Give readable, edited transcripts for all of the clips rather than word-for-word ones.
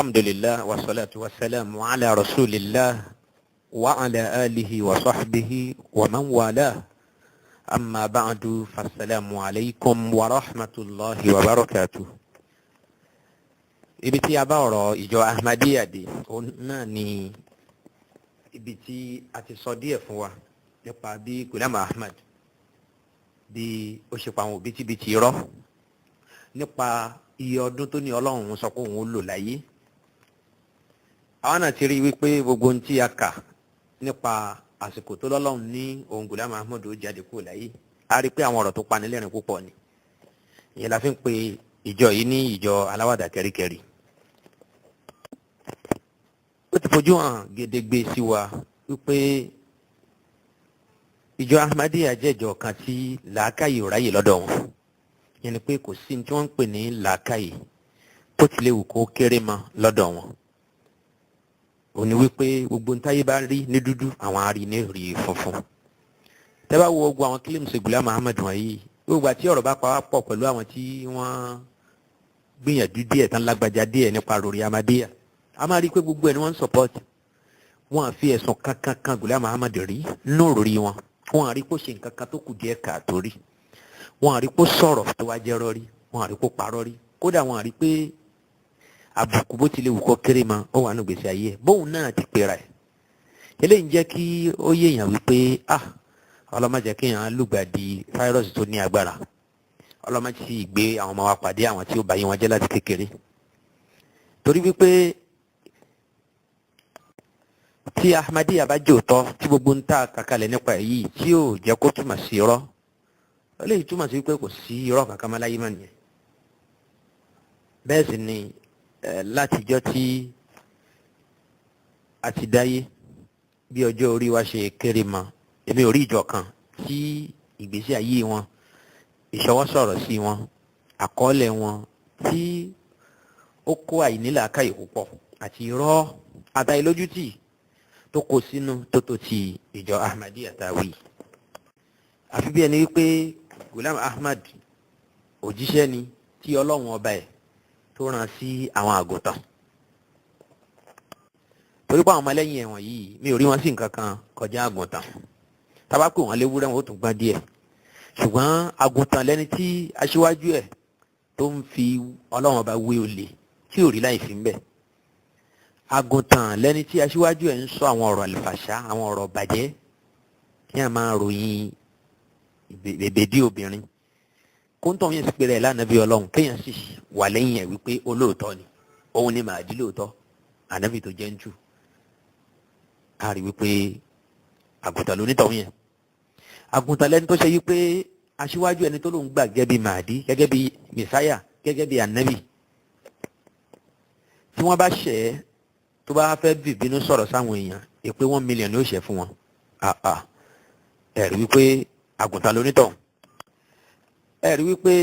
Alhamdulillah wa salatu wa salamu ala rasulillah wa ala alihi wa sahbihi wa man wala. Amma ba'du, fassalamu alaykum wa rahmatulahi wa barakatuh. Ibi tí a bá ọ̀rọ̀ ìjọ Ahmadiyya dé, òun náà ni ibi tí a ti sọ díẹ̀ fún wa nípa bí Ghulam Ahmad bí ó ṣe pa àwọn òbítíbitì irọ́ nípa iye ọdún tó ní Ọlọ́run sọ pé òun ó lò láyé. Àwọn náà ti rí wípé gbogbo ohun tí a kà nípa àsìkò tó lọ́lọ́run ní òun Ghulam Ahmad ó jáde kúrò láyé, a rí pé àwọn ọ̀rọ̀ tó panilẹ́rìn púpọ̀ ni. Ìyẹn la fi ń pe ìjọ yìí ní ìjọ aláwàdà kẹ́ríkẹ́rí. Ó ti fojú hàn gedegbe sí wa wípé ìjọ Ahmadiyya jẹ́ ìjọ kan tí làákàyè ò ráyè lọ́dọ̀ wọn. Yẹn ni pé kò sí ní tí wọ́n ń pè ní làákàyè tó ti léwu kó kéré mọ́ lọ́dọ̀ wọn. Ó ní wípé gbogbo ntáyé bá rí ní dúdú, àwọn á rí ní rí funfun. Tẹ́ bá wo gbogbo àwọn claims Ghulam Ahmad wọ̀nyí, gbogbo àti ọ̀rọ̀ bá pa wá pọ̀ pẹ̀lú àwọn tí wọ́n gbìyànjú díẹ̀ tán lágbájá díẹ̀ nípa ròrí Ahmadiyya, a máa rí i pé gbogbo ẹ̀ ni wọ́n ń support. Wọ́n á fi ẹ̀sùn kankan kan Ghulam Ahmad rí nínú ròrí wọn. Wọ́n á rí kó ṣe nǹkan kan tó kù díẹ̀ káàtó rí. Wọ́n á rí kó sọ̀rọ̀ tó wá jẹ́rọ́ rí. Wọ́n á rí kó parọ́ rí. Kódà wọ́n á rí pé àbùkù bó tilẹ̀ wù kó kéré ma ó wà nù gbèsè ayé ẹ̀ bóun náà ti pera ẹ̀. Eléyìí ń jẹ́ kí ó yéèyàn wípé ah, ọlọ́mọdé kéèyàn lùgbàdì fáírọ́ọ̀sì tó ní agbára. Ọlọ́mọdé sì gbé àwọn ọmọ wa pàdé àwọn tí ó bá yé wọn jẹ́ láti kékeré. Torí wípé tí Ahmadiyya bá jòótọ́, tí gbogbo ń tà kàkálẹ̀ nípa èyí tí yóò jẹ́ kó túmọ̀ sí irọ́, eléyìí túmọ̀ sí wípé kò sí irọ́ kankan mọ́ láyé mọ́ nìyẹn. Bẹ́ẹ̀ sì ni látijọ́ tí a ti dáyé, bí ọjọ́ orí wa ṣe kéré mọ́, èmi ò rí ìjọ kan tí ìgbésí ayé wọn, ìṣọwọ́sọ̀rọ̀ sí wọn, àkọọ́lẹ̀ wọn tí ó kó àìnílàákàyè púpọ̀ àti irọ́ àtàìlójútì tó kó sínú tó tó ti ìjọ Ahmadiyya táwí. Àfi bí ẹni wípé Ghulam Ahmad òjíṣẹ́ ni tí Ọlọ́run ọba ẹ̀ tó rán sí àwọn àgùntàn. Torí pé àwọn ọmọlẹ́yìn ẹ̀wọ̀n yìí, mi ò rí wọn sí nǹkan kan kọjá àgùntàn. Tábà pè wọ́n léwúrẹ́, wọn ó tún gbọ́n díẹ̀. Ṣùgbọ́n àgùntàn lẹ́ni tí aṣíwájú ẹ̀ tó ń fi Ọlọ́run ọba wé olè tí ò rí láì fi ń bẹ̀. Àgùntàn lẹ́ni tí aṣíwájú ẹ̀ ń sọ àwọn ọ̀rọ̀ àlùfàṣà, àwọn ọ̀rọ̀ bàjẹ́, kí a máa ròyìn bèbèdí obìnrin. Kóńtọ̀ yẹn sì pèrè lánàbí Ọlọ́run, kéèyàn sì wà lẹ́yìn ẹ̀ wípé olóòótọ́ ni, òun ni màá di lóòótọ́, ànábì tó jẹ́ ń jù. A rí wípé àgùntàn lónítọ̀hún yẹn. Àgùntàn lẹ́ni tó ṣe wípé aṣíwájú ẹni tó lóun gbà gẹ́gẹ́ bí màdí, gẹ́gẹ́ bí mẹsáyà, gẹ́gẹ́ bí ànábì, tí wọ́n bá ṣẹ̀ ẹ́, tó bá fẹ́ bìbínú sọ̀rọ̀ sáwọn èèyàn, èpè 1 million ni ó ṣẹ̀ fún wọn. Ẹ̀rí wípé àgùntàn lónítọ̀hún. Ẹ̀rí wípé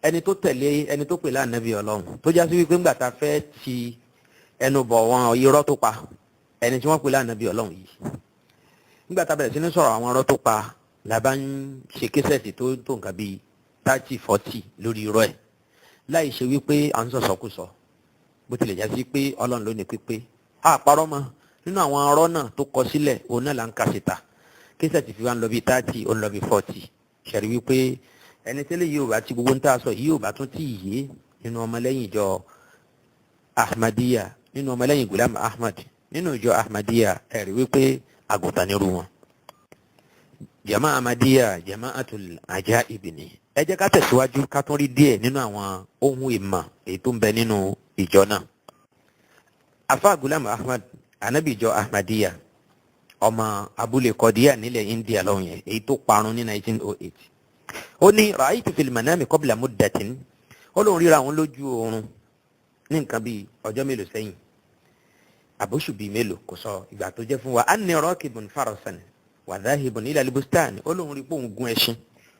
ẹni tó tẹ̀lé ẹni tó pè lánàbí Ọlọ́run, tó já sí wípé ńgbà tá a fẹ́ ti ẹnu bọ̀ wọn irọ́ tó pa ẹni tí wọ́n pè lánàbí Ọlọ́run yìí, ńgbà tá a bẹ̀rẹ̀ sí ní sọ̀rọ̀ àwọn irọ́ tó pa, la bá ń ṣe késẹ̀tì tó tó nǹkan bíi 30, 40 lórí irọ́ ẹ̀, láì ṣe wípé à ń sọ̀sọ̀kúsọ. Bó tilẹ̀ já sí pé Ọlọ́run ló ní pípé àparọ́ mọ́ nínú àwọn ọ̀rọ̀ náà tó kọ sílẹ̀, òun náà là ń kà síta. Késẹ̀tì fi wá ń lọ bíi 30, ó ń lọ bíi 40. Ṣẹ̀rí wípé ẹni tẹ́lẹ̀ yìí ò bá ti gbogbo ń tà sọ yìí ò bá tún tí ì yé nínú ọmọlẹ́yìn ìjọ Ahmadiyya, nínú ọmọlẹ́yìn Ghulam Ahmad nínú ìjọ Ahmadiyya, ẹ̀rí wípé àgùntàn nírú wọn. Jama Ahmadiyya jama'atul ajaib ni. Ẹ jẹ́ ká tẹ̀síwájú ká tún rí díẹ̀ nínú àwọn ohun ìmọ̀ èyí tó ń bẹ nínú ìjọ náà. Afa Ghulam Ahmad, anabi ìjọ Ahmadiyya, ọmọ abúlé Kọdíà nílẹ̀ India lọ́hùn yẹn, èyí tó parun ní 1908, ó ní ra'aytu fil manami qabla muddatin. Ó lóun ríra òun lójú oorun ní nǹkan bíi ọjọ́ mélòó sẹ́yìn, àbóṣù bíi mélòó, kò sọ ìgbà tó jẹ́ fún wa. Anni rakibun farasan wa dhahibun ila al-bustan. Ó lóun rí pé òun gun ẹṣin,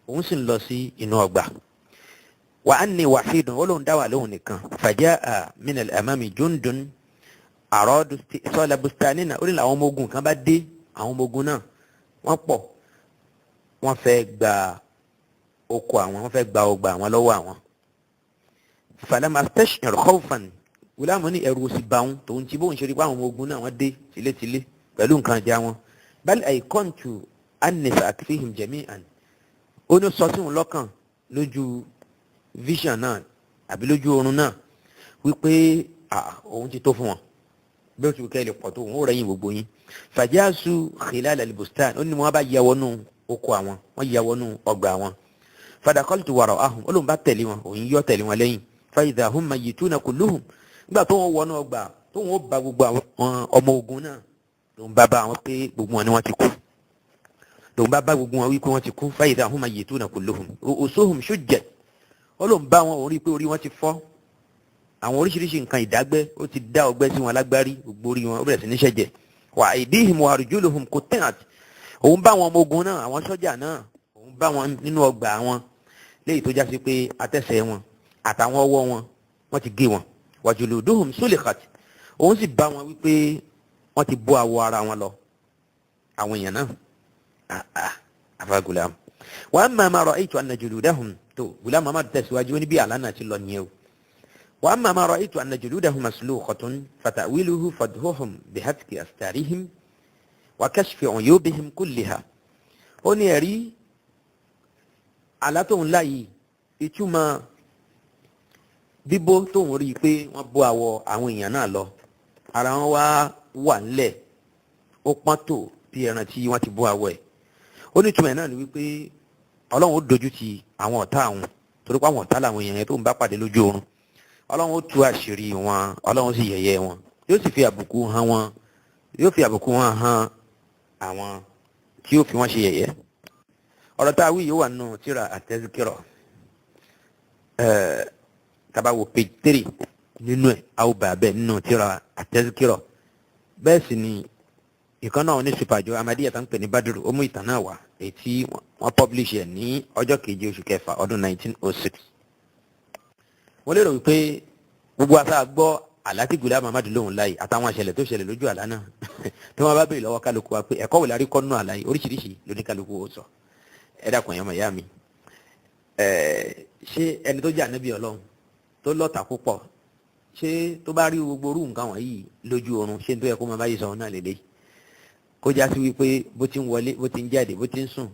òun sì ń lọ sí inú ọgbà. Wa anni wahidun. Ó lóun dá wà lóhùn nìkan. Faja'a min al-amami jundun aradu istisala bustanina. Ó ní làwọn ọmọ ogun kan bá dé. Àwọn ọmọ ogun náà wọ́n pọ̀, wọ́n fẹ́ gba oko àwọn, wọ́n fẹ́ gba ọgbà àwọn lọ́wọ́ àwọn. Falam astash'ir khawfan. Gùlámù ní ẹ̀rù òsì bá wọn tòun ti bóun ṣe rí pé àwọn ọmọ ogun náà wọ́n dé tilétilé pẹ̀lú nǹkan ìjà wọn. Bal aiqantu anni sa'akfihim jami'an. Ó ní sọ sí òun lọ́kàn lójú vision náà àbí lójú oorun náà wípé òun ti tó fún wọn, bí ó ti kẹ́ lè pọ̀ tó òun ó rẹ̀yìn gbogbo yín. Fàjáàsù khilal al-bustan, ó ní wọn bá ya wọnú oko àwọn, wọn ya wọnú ọgbà àwọn. Fadakhaltu wara'ahum, ó lóun bá tẹ̀lé wọn, òun yọ tẹ̀lé wọn lẹ́yìn. Fa idha hum mayyituna kulluhum, nígbà tó wọn wọnú ọgbà tó wọn bá gbogbo àwọn ọmọ ogun náà, lòun bá bá wọn pé gbogbo wọn ni wọn ti kú. Lòun bá bá gbogbo wọn wípé wọn ti kú. Fa idha hum mayyituna kulluhum ru'usuhum shujjat, ó lóun bá wọn, òun rí i pé orí wọn ti fọ́, àwọn oríṣiríṣi nǹkan ìdágbẹ́ ó ti dá ọgbẹ́ sí wọn lágbárí, gbogbo orí wọn ó bẹ̀rẹ̀ sí ní ṣẹ̀jẹ̀. Wa aydihim wa arjuluhum qutti'at, òun bá wọn ọmọ ogun náà, àwọn sọ́jà náà, òun bá wọn nínú ọgbà wọn léyìí tó já sí pé atẹ́sẹ̀ wọn àtàwọn ọwọ́ wọn wọ́n ti gé wọn. Wa juluduhum sulikhat, òun sì bá wọn wípé wọ́n ti bó awọ ara wọn lọ, àwọn èèyàn náà. Afa Gulam wa amma ma ra'aytu anna juludahum, tó Gulam Muhammad tẹ̀síwájú ó ní bí àlá náà ti lọ nìyẹn o. Wa amma ma ra'aytu anna juludahum maslukhatun fata'wiluhu fadhuhum bihatki astarihim wa kashfi uyubihim kulliha. Ó ní ẹ̀rí àlá tóun láyìí, ìtumọ̀ bíbó tóun rí i pé wọ́n bó awọ àwọn èèyàn náà lọ, ara wọn wá wà ńlẹ̀, ó pọ́n tó bí ẹran tí wọ́n ti bó awọ ẹ̀. Ó ní ìtumọ̀ ẹ̀ náà ni wípé Ọlọ́run ó dojú ti àwọn ọ̀tá àwọn, torí pé àwọn ọ̀tá làwọn èèyàn yẹn tó ń bá pàdé lójú oorun. Ọlọ́run ó tú àṣírí wọn, Ọlọ́run sì yẹ̀yẹ́ wọn, yóò sì fi àbùkù hàn wọn, yóò fi àbùkù wọn hàn àwọn tí yóò fi wọn ṣe yẹ̀yẹ́. Ọ̀rọ̀ tá a wí yóò wà nù tíra àtẹ́síkírọ̀, tá bá wo page 3 nínú ẹ̀, a ó bá bẹ́ẹ̀ nínú tíra àtẹ́síkírọ̀. Bẹ́ẹ̀ sì ni ìkan náà ní supàjọ Ahmadiyya tá ń pè ní Badiru, ó mú ìtàn náà wá èyí tí wọ́n publish ẹ̀ ní ọjọ́ keje oṣù kẹfà ọdún 1906. Wọ́n lérò wípé gbogbo asa gbọ́ àlá tí Ghulam Ahmad lòun láyè àtàwọn àṣẹlẹ̀ tó ṣẹlẹ̀ lójú àlá náà, tí wọ́n bá béèrè lọ́wọ́ kálukú wa pé ẹ̀kọ́ wò la rí kọ́ nínú àlá yìí, oríṣiríṣi lóníkálukú ó sọ. Ẹ dákun ẹ̀yọ́ màyá mi, ṣé ẹni tó jẹ́ ànábì Ọlọ́run tó lọ́ta púpọ̀, ṣé tó bá rí gbogbo orú nǹkan wọ̀nyí lójú oorun, ṣé n tó yẹ kó máa báyìí sọ náà lélẹ́yìí? Kó já sí wípé bó ti ń wọlé, bó ti ń jáde, bó ti ń sùn,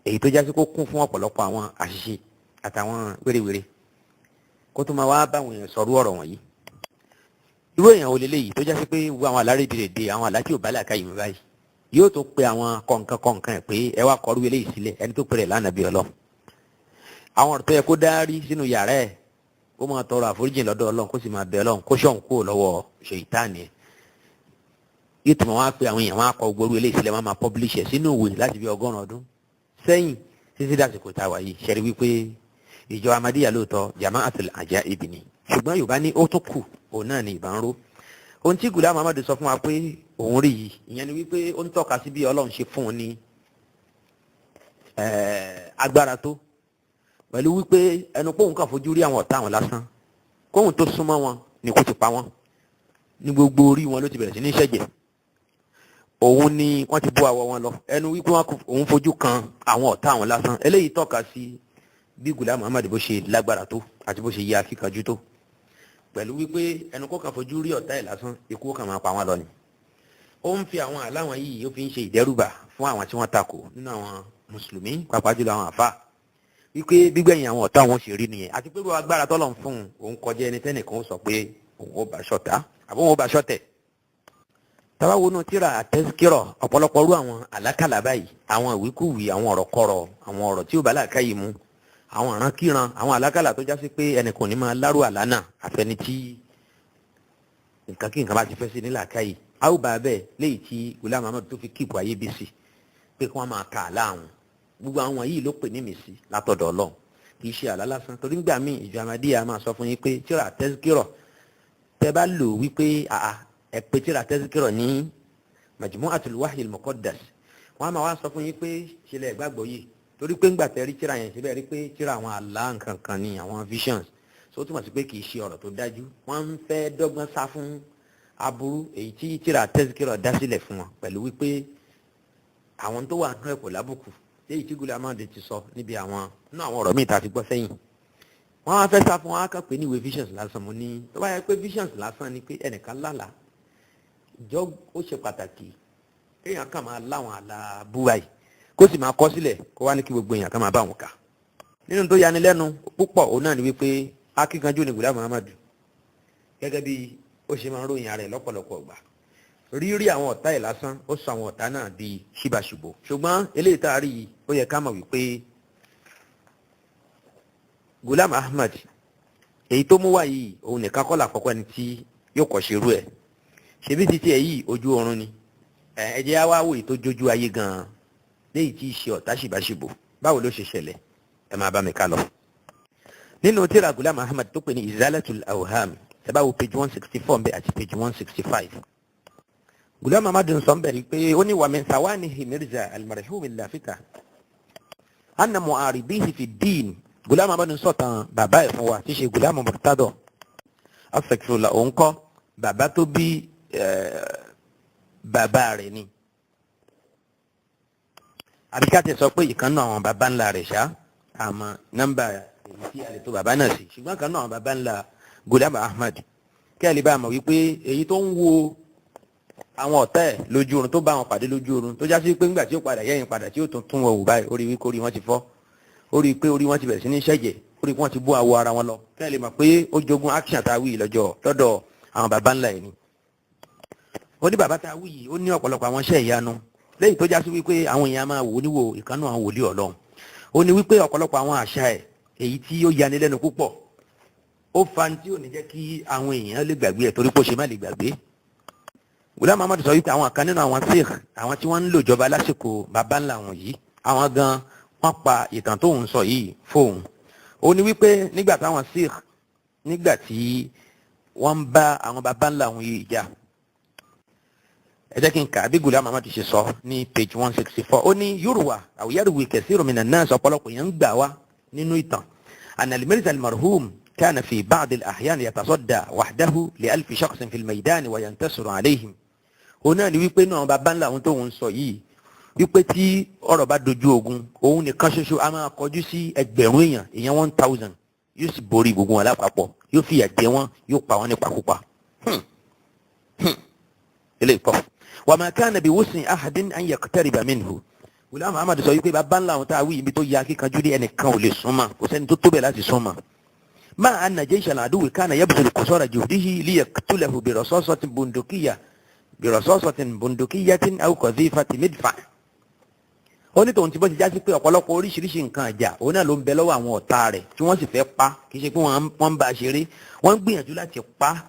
èyí tó já sí kó kún fún ọ̀pọ̀lọpọ̀ àwọn àṣìṣe àtàwọn wérewère, kó tó máa wá báwọn èèyàn sọ̀rọ̀ ọ̀rọ̀ wọ̀nyí. Irú èèyàn ò lélẹ́yìí tó já sí pé wo àwọn alárèdèrèdè, àwọn àlá tí ò bá làákàyè mi báyìí, yóò tó pe àwọn kọ̀ǹkan kọ̀ǹkan ẹ̀ pé ẹ wá kọrú eléyìí sílẹ̀, ẹni tó pèrè lánàá bí Ọlọ́run. Àwọn ọ̀rọ̀ tó yẹ kó dárí sínú yàrá ẹ̀, kó máa tọrọ àforíjìn lọ́dọ̀ Ọlọ́run, kó sì máa bẹ Ọlọ́run kó ṣọ̀hún kúrò lọ́wọ́ ṣèyítánì ẹ̀. Yóò tó máa wá pe àwọn èèyàn, wọn á kọ gbogbo eléyìí sílẹ̀, wọn máa publish ẹ̀ sínú ìwé láti bí 100 ọdún sẹ́yìn títí dàsìkò tá a wà yìí. Ṣẹ́rí wípé ìjọ Ahmadiyya lóòótọ́ Jama'atul Ajaib ni, ṣùgbọ́n Yorùbá ní ó tún kù, òun náà ni ìbá ń ró. Ohun tí Ghulam Ahmad sọ fún wa pé òun rí yìí, ìyẹn ni wípé ó ń tọ́ka sí bí Ọlọ́run ṣe fún un ní agbára tó, pẹ̀lú wípé ẹnu pé òun kàn fojú rí àwọn ọ̀tá àwọn lásán, kóhun tó súnmọ́ wọn ni kó ti pa wọ́n, ní gbogbo orí wọn ló ti bẹ̀rẹ̀ sí ní ṣẹ̀jẹ̀, òun ni wọ́n ti bó awọ wọn lọ, ẹnu wípé òun fojú kan àwọn ọ̀tá àwọn lásán. Eléyìí tọ́ka sí bí Ghulam Ahmad bó ṣe lágbára tó àti bó ṣe yẹ akíkanjú tó, pẹ̀lú wípé ẹnu kó kàn fojú rí ọ̀tá ẹ̀ lásán, ikú kàn máa pa wọn lọ ni. Ó ń fi àwọn àlá wọn yìí, ó fi ń ṣe ìdẹ́rùbà fún àwọn tí wọ́n takò nínú àwọn mùsùlùmí, pàápàá jùlọ àwọn àfà, wípé gbígbẹ̀yìn àwọn ọ̀tá wọn ṣe rí nìyẹn, àti pé agbára tọ́lọ̀ ń fún un, òun kọjá ẹni tẹ́nìkan ó sọ pé òun ó bá ṣọ̀tá àbí òun ó bá ṣọ̀tẹ̀. Tá bá wọnú tíra àtẹ́síkírọ̀, ọ̀pọ̀lọpọ̀ rú àwọn àlákàlà báyìí, àwọn ìwíkúwìí, àwọn ọ̀rọ̀ kọ̀rọ̀, àwọn ọ̀rọ̀ tí ò bá làákàyè mu, àwọn àrankíran, àwọn àlákàlà tó jásí pé ẹnìkan ní máa lárú àlá náà àfẹni tí nǹkan kí nǹkan bá ti fẹ́ sí ní làákàyè. A ó bá bẹ́ẹ̀ léyìí tí Ghulam Ahmad tó fi kíìpù ayé bí sí pé kí wọ́n máa ka àlá àwọn. Gbogbo àwọn yìí ló pè ní mìsí látọ̀dọ̀ Ọlọ́run, kì í ṣe àlá lásán. Torí nígbà míì ìjọ Ahmadiyya máa sọ fún yín pé tíra àtẹ́síkírọ̀ tẹ bá lò wípé àà ẹ pé tíra àtẹ́síkírọ̀ ní Majmu'atul Wahyi al-Muqaddas, wọ́n á máa wá sọ fún yín pé ṣẹlẹ̀ ìgbàgbọ́ yìí, torí pé ńgbà tẹ rí tíra yẹn síbẹ̀ rí pé tíra àwọn àlá nǹkan kan ní àwọn visions, so ó túmọ̀ sí pé kì í ṣe ọ̀rọ̀ tó dájú. Wọ́n ń fẹ́ dọ́gbọ́n sá fún aburú èyí tí tíra àtẹ́síkírọ̀ dá sílẹ̀ fún wọn, pẹ̀lú wípé àwọn tó wà nínú ẹ̀kọ́ lábùkù léyìí tí Ghulam Ahmad ti sọ níbi àwọn nínú àwọn ọ̀rọ̀ míì tá a ti gbọ́ sẹ́yìn. Wọ́n á fẹ́ sá fún wọn, á kàn pé ní ìwé visions lásán. Mo ní tó bá yẹ pé visions lásán ni pé ẹnìkan lálàá ìjọ, ó ṣe pàtàkì kéèyàn kàn máa láwọn àlá búwa yìí, kó sì máa kọ sílẹ̀, kó wá ní kí gbogbo èèyàn kàn máa bá wọn kà. Nínú tó yani lẹ́nu púpọ̀, òun náà ni wípé akíkanjú ni Ghulam Muhammadu, gẹ́gẹ́ bí ó ṣe máa ń ròyìn ara ẹ̀ lọ́pọ̀lọpọ̀ ọgbà. Rírí àwọn ọ̀tá ẹ̀ lásán, ó sọ àwọn ọ̀tá náà di ṣíbàṣùbò. Ṣùgbọ́n eléyìí tá a rí yìí, ó yẹ ká mọ̀ wípé Ghulam Ahmad èyí tó mú wá yìí, òun nìkan kọ́ làkọ́kọ́ ẹni tí yóò kọ́ ṣerú ẹ̀. Ṣebí títí ẹ̀ yìí ojú oorun ni. Ẹ jẹ́ á wá wò èyí tó jójú ayé gan-an, léyìí tí í ṣe ọ̀tá ṣìbáṣìbò. Báwo ló ṣe ṣẹlẹ̀? Ẹ máa bá mi ká lọ. Nínú tírà Ghulam Ahmad tó pè ní Izalatul Awham, ẹ bá wo page 164 nbẹ àti page 165. Ghulam Ahmad ń sọ ń bẹ̀rẹ̀ pé ó ní wa min sawanihi Mirza al-marhum al-lafita anna mu'aribihi fi din. Ghulam Ahmad ń sọ̀tàn bàbá ẹ̀ fún wa tí í ṣe Ghulam Murtado, astaghfirullah, òun kọ́, bàbá tó bí bàbá rẹ̀ ni, àbí ká ti sọ pé ìkan náà àwọn bàbá ńlá rẹ̀ ṣá, àmọ́ nọ́mbà èyí tí a lè tó bàbá náà sí, ṣùgbọ́n kan náà àwọn bàbá ńlá Ghulam Ahmad, kí ẹ lè bá a mọ̀ wípé èyí tó ń wo àwọn ọ̀tá ẹ̀ lójú oorun, tó bá wọn pàdé lójú oorun, tó já sí pé ńgbà tí ó padà yẹ́yìn padà tí ó tún tún wọn wò báyìí, ó rí wípé orí wọn ti fọ́, ó rí pé orí wọn ti bẹ̀rẹ̀ sí ní ṣẹ̀jẹ̀, ó rí pé wọ́n ti bó awọ ara wọn lọ. Kí ẹ lè mọ̀ pé ó jogún action tá a wí lọ́jọ́ lọ́dọ̀ àwọn bàbá ńlá ẹ̀ ni. Ó ní bàbá tá a wí yìí, ó ní ọ̀pọ̀lọpọ̀ àwọn iṣẹ́ ìyanu lẹ́yìn tó já sí wípé àwọn èèyàn máa wò ó níwò ìkànnù àwọn wòlíì Ọlọ́run. Ó ní wípé ọ̀pọ̀lọpọ̀ àwọn àṣà ẹ̀ èyí tí ó yani lẹ́nu púpọ̀, ó fa ní tí ò ní jẹ́ kí àwọn èèyàn lè gbàgbé ẹ̀, torí pé ó ṣe má lè gbàgbé. Ghulam Ahmad sọ wípé àwọn kan nínú àwọn Sikh, àwọn tí wọ́n ń lò jọba lásìkò bàbá ńlá wọn yìí, àwọn gan wọ́n pa ìtàn tóun sọ yìí fóun. Ó ní wípé nígbà táwọn Sikh, nígbà tí wọ́n ń bá àwọn bàbá ńlá wọn yìí jà, ẹ jẹ́ kí n kà bí Ghulam Ahmad ṣe sọ ní page 164. Ó ní yorùwà aw yarwi kathiru minan nas, ọ̀pọ̀lọpọ̀ yẹn ń gbà wá nínú ìtàn, anna al-Mirza al-marhum kana fi ba'd al-ahyan yatasadda wahdahu li alfi shakhsin fi al-maydan wa yantasiru alayhim. Òun náà ni wípé náà bàbá ńlá òun tóun sọ yìí, wípé tí ọ̀rọ̀ bá dojú ogun, òun nìkan ṣoṣo a máa kọjú sí 1,000 èèyàn, èèyàn 1,000, yóò sì borí gbogbo wọn lápapọ̀, yóò fìyà jẹ wọn, yóò pa wọn nípakúpa. Eléyìí pọ̀. Wa ma kana bi wus'i ahadin an yaqtariba minhu. Ghulam Ahmad sọ wípé bàbá ńlá àwọn tá a wí, ibi tó ya kíkanjú dé, ẹnìkan ò lè súnmọ́, kò sẹ́ni tó tó bẹ̀ láti súnmọ́. Ma anna jaysha al-aduwwi kana yabdhulu qusara juhdihi liyaqtulahu bi rasasatin bundukiyatin aw qadhifati midfa'. Ó ní tòun ti bọ́ ti já sí pé ọ̀pọ̀lọpọ̀ oríṣiríṣi nǹkan àjà òun náà ló ń bẹ lọ́wọ́ àwọn ọ̀tá rẹ̀ tí wọ́n sì fẹ́ pa. Kì í ṣe pé wọ́n ń bá a ṣeré, wọ́n ń gbìyànjú láti pa.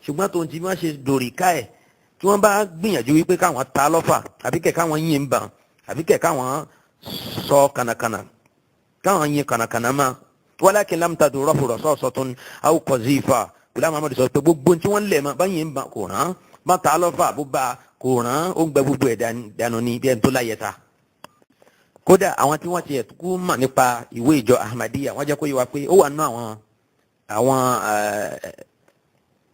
Ṣùgbọ́n tòun ti bí wọ́n ṣe dòríkà ẹ̀, tí wọ́n bá gbìyànjú wípé káwọn ta lọ́fà, àbí kẹ̀ káwọn yìn bàn, àbí kẹ̀ káwọn sọ kànàkànà, káwọn yin kànàkànà ma, walakin lam tadurruhu rasasatun aw qazifa. Ghulam Ahmad sọ pé gbogbo tí wọ́n lẹ̀ mọ́ bá yìn bàn kò rán, bá ta lọ́fà bó bá kò rán, ó ń gbẹ gbogbo ẹ̀ dànù ní bí ẹni tó láyẹ ta. Kódà àwọn tí wọ́n ti ẹ̀ kú mọ̀ nípa ìwé ìjọ Ahmadiyya, wọ́n jẹ́ kó yé wa pé ó wà nínú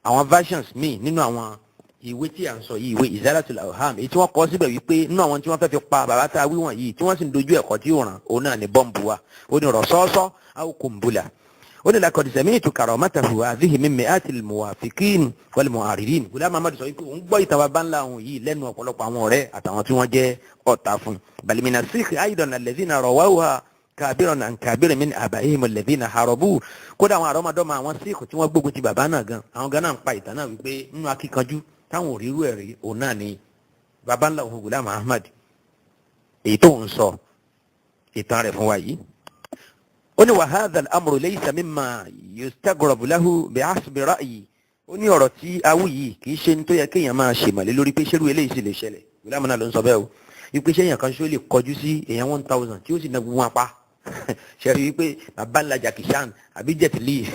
àwọn versions míì nínú àwọn ìwé tí à ń sọ yìí, ìwé Izalatul Awham, èyí tí wọ́n kọ síbẹ̀ wípé nínú àwọn tí wọ́n fẹ́ fi pa bàbá tá a wí wọ̀nyí, tí wọ́n sì ń dojú ẹ̀kọ́ tí ó ràn, òun náà ní bọ́ǹbù wa, ó ní rọ̀ṣọ́ṣọ́ aw kumbula. Ó ní laqad sami'tu karamatahu hadhihi min mi'atil muwafiqin wal mu'aridin. Ghulam Ahmad sọ wípé òun gbọ́ ìtàn bàbá ńlá òun yìí lẹ́nu ọ̀pọ̀lọpọ̀ àwọn ọ̀rẹ́ àtàwọn tí wọ́n jẹ́ ọ̀tá fún un. Bal mina sikh aidan alladhina rawawha kabiran an kabirin min abaihim alladhina harabu. Kódà àwọn àrọ́mọdọ́mọ àwọn sikh tí wọ́n gbógun ti bàbá náà gan, àwọn gan náà ń pa ìtàn náà wípé nínú akíkanjú táwọn ò rírú ẹ̀ rí, òun náà ni bàbá ńlá òun Ghulam Ahmad èyí tó ń sọ ìtàn rẹ̀ fún wa yìí. Ó ní wa hadha al-amru laysa mimma yustaghrabu lahu bihasbi ra'yi. Ó ní ọ̀rọ̀ tí awú yìí kì í ṣe ní tó yẹ kéèyàn máa ṣèmọ̀lé lórí pé ṣerú eléyìí sì lè ṣẹlẹ̀. Ghulam náà ló ń sọ bẹ́ẹ̀ o, wípé ṣé èèyàn kan ṣó lè kọjú sí èèyàn 1,000 tí ó sì na gbogbo wọn pa? Ṣe rí wípé bàbá ńlá Jackie Chan àbí Jet Li,